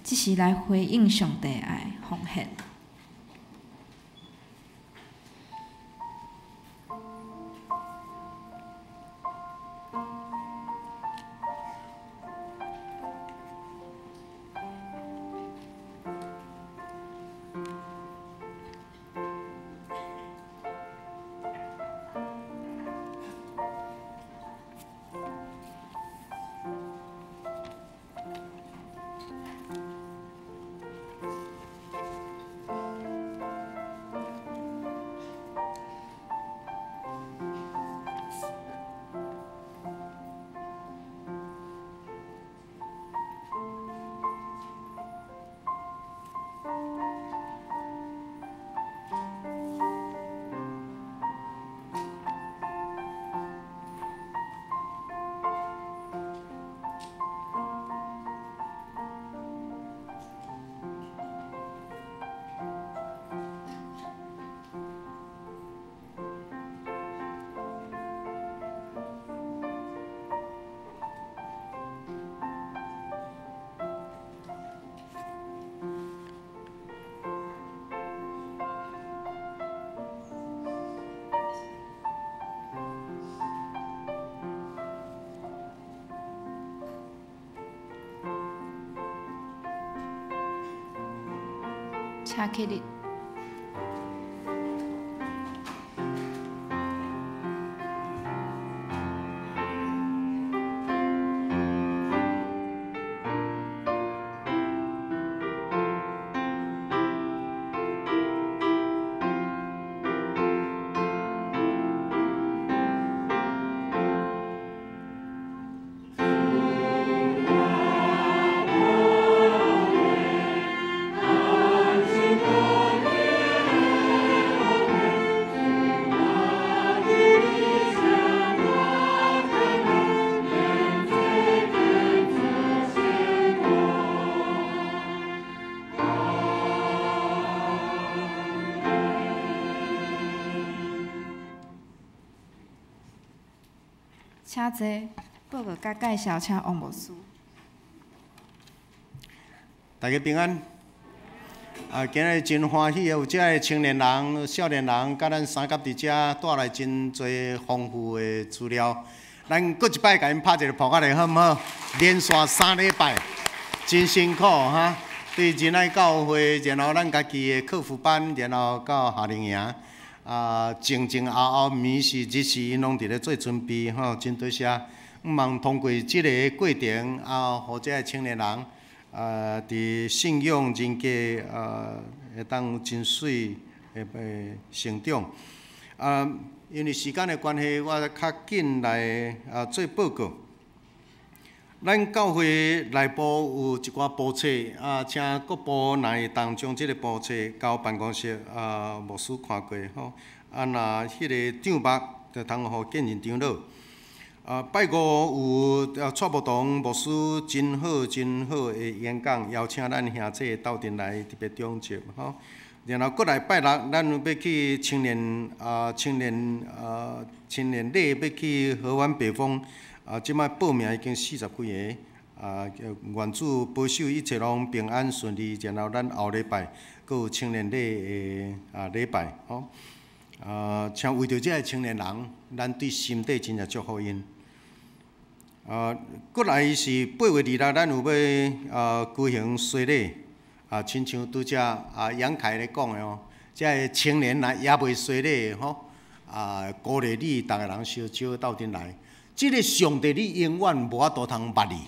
这是来回应上帝爱奉献。請起立。請坐，報告佮介紹，請王牧師。大家平安。啊，今日真歡喜有遮个青年人、少年人，佮咱三甲佇遮帶來真濟豐富的資料。咱閣一擺共𪜶拍一个噗仔咧，好毋好？連續3禮拜，真辛苦哈。對仁愛教會，然後咱家己的課輔班，然後到夏令營。啊，前前後後，暝時日時，𪜶攏佇咧做準備吼，真多謝。毋望通過這个過程，啊，予這个青年人，啊，佇信仰人格，啊，會當真媠的成長。啊，因為時間的關係，我較緊來啊做報告。咱教會內部有一寡簿冊，啊，請各部若會當將這个簿冊交辦公室啊牧師看過吼。啊，若彼个帳目就通予見認長老。啊，拜五有啊蔡牧堂牧師真好真好的演講，邀請咱兄弟鬥陣來特別中集吼。然後閣來拜六，咱欲去青年啊青年啊青年禮欲去合歡北峰。啊，這擺報名已經40幾个，啊，願主保守一切攏平安順利。然後咱後禮拜閣有青年禮的啊禮拜，吼。啊，請為著這个青年人，咱對心底真正祝福𪜶。啊，閣來是8月26，咱有欲啊舉行洗禮，啊，親像拄才啊楊凱咧講的哦，這个青年若猶未洗禮吼，啊，鼓勵你逐个人相招鬥陣來。這个上帝你永遠無法度通捌伊，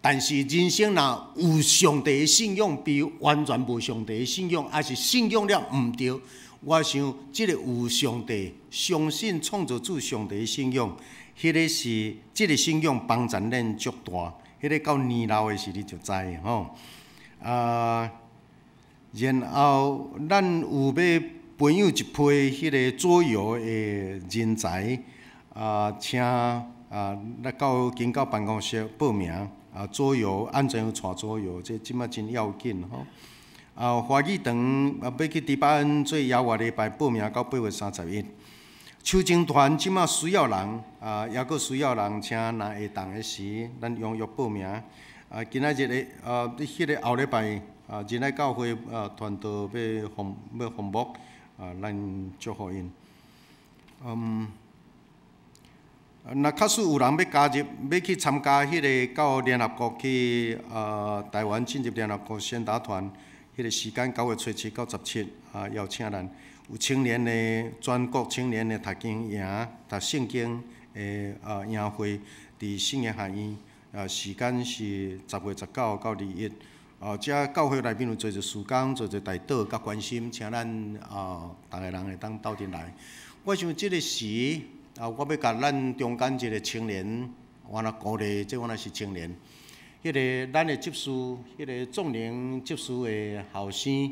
但是人生若有上帝的信仰，比完全無上帝的信仰，抑是信仰了毋對。我想這个有上帝，相信創造主上帝的信仰，彼个是這个信仰幫助咱足大。彼个到年老的時你就知吼。啊，然後咱有欲培養一批彼个桌遊的人才。啊，請啊，來到經教辦公室報名啊，桌遊按怎樣帶桌遊，這這擺真要緊吼。啊，華語堂啊，欲去迪巴恩做邀約禮拜報名到8月31。秋青團這擺需要人啊，猶閣需要人，請若會當的時，咱踴躍報名。啊，今仔日的啊，彼个後禮拜啊，仁愛教會啊，團道欲訪欲訪牧啊，咱祝福𪜶。嗯。若假使有人欲加入，欲去參加彼个到聯合國去，台灣進入聯合國宣達團，彼个時間9月初7到17，啊，邀請咱有青年的全國青年的讀經營、讀聖經的啊營會，佇聖言學院，啊，時間是10月19到21，啊，遮教會內面有做者事工，做者代禱佮關心，請咱啊，逐个人會當鬥陣來。我想這个時。啊！我欲共咱中間一个青年，我若鼓勵，這我若是青年。彼个咱的執事，彼个壯年執事的後生，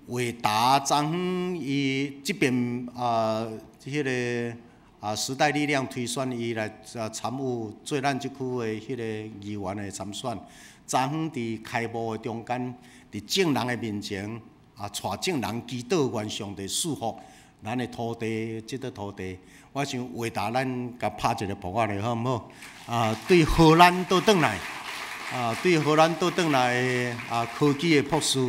魏達昨昏伊這邊啊，彼个啊時代力量推選伊來啊參與做咱這區的彼個議員的參選。昨昏佇開幕的中間，佇眾人的面前啊，帶眾人祈禱，願上帝賜福咱的土地，這块土地。我想回答咱共拍一个噗仔咧，好毋好？啊，對荷蘭倒轉來，啊，對荷蘭倒轉來啊，科技的博士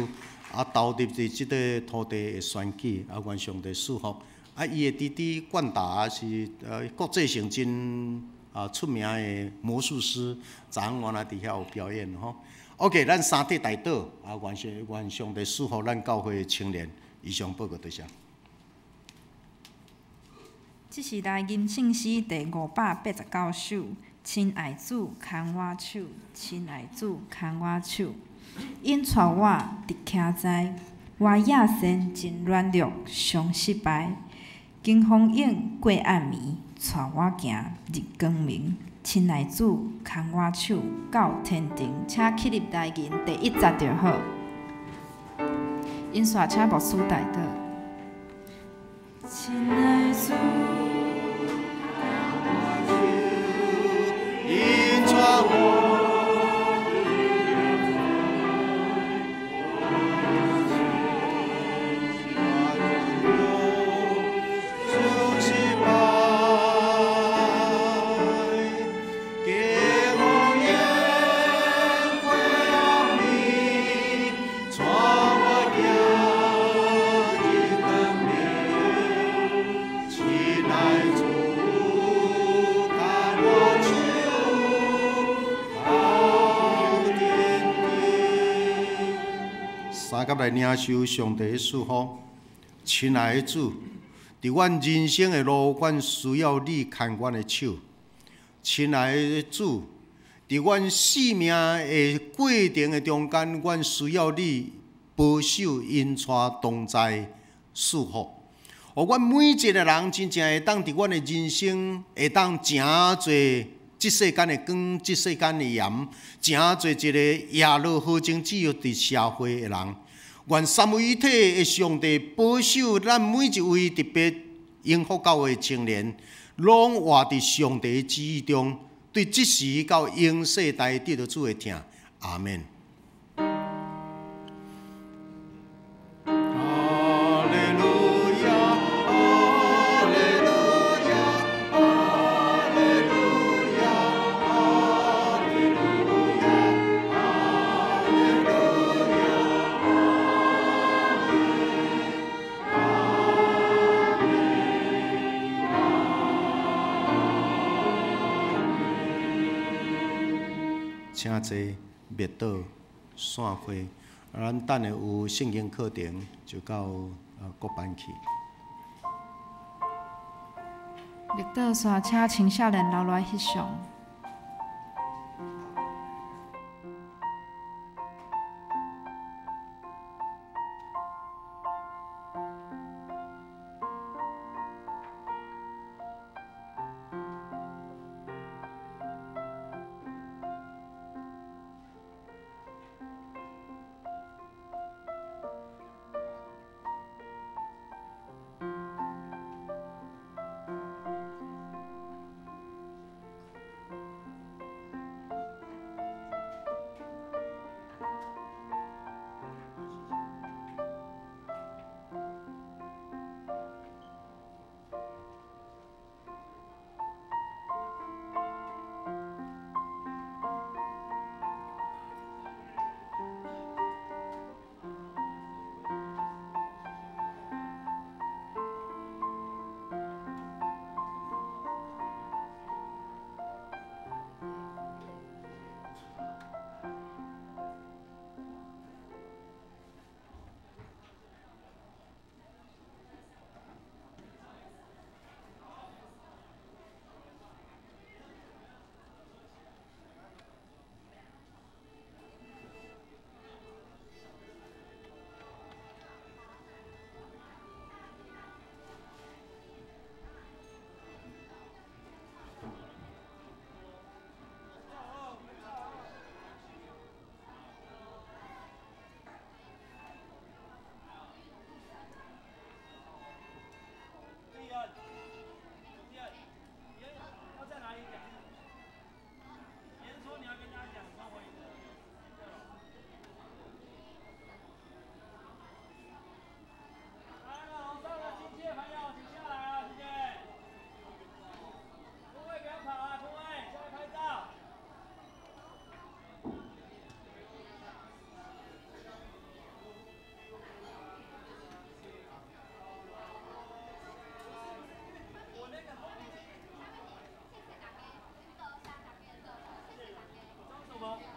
啊，投入佇這块土地的選舉，啊，願上帝賜福。啊，伊的弟弟冠達是國際性真啊出名的魔術師，昨昏原來佇遐有表演吼。OK，咱三体代祷啊，愿上帝赐福咱教会的青年。以上报告多谢。这是来吟圣诗第589首，亲爱主牵我手，亲爱主牵我手，引带我伫徛在，我野心真软弱，常失败。经风涌过暗暝，带我行入光明。亲爱主牵我手到天庭，请起立来吟第一节就好。因煞请牧师代祷。亲爱主，引带我。三甲来领受上帝的祝福，亲爱的主，伫阮人生的路，阮需要你牵阮的手。亲爱的主，伫阮生命的过程的中间，阮需要你保守、引带、同在、祝福。予阮每一个人真正会当伫阮的人生，会当成做这世间的光，这世间的盐，成做一个耶路好种子伫社会的人。愿三位一体的上帝保守咱每一位，特别永福教会青年，拢活伫上帝的旨意中，对这时到永世代得到主的疼。阿们。请坐，默祷，散会。咱等下有圣经课程，就到各班去。默祷煞请青少年留落来翕相。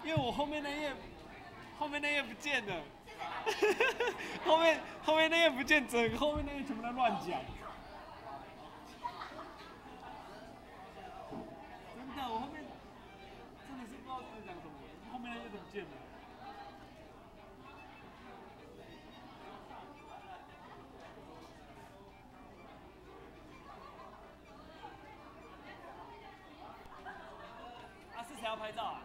因为我后面那页面那页不见了。后面那页不见，整个后面那页全部在乱讲。真的，我后面真的是不知道在讲什么，后面那页都不见了。啊，是谁要拍照啊？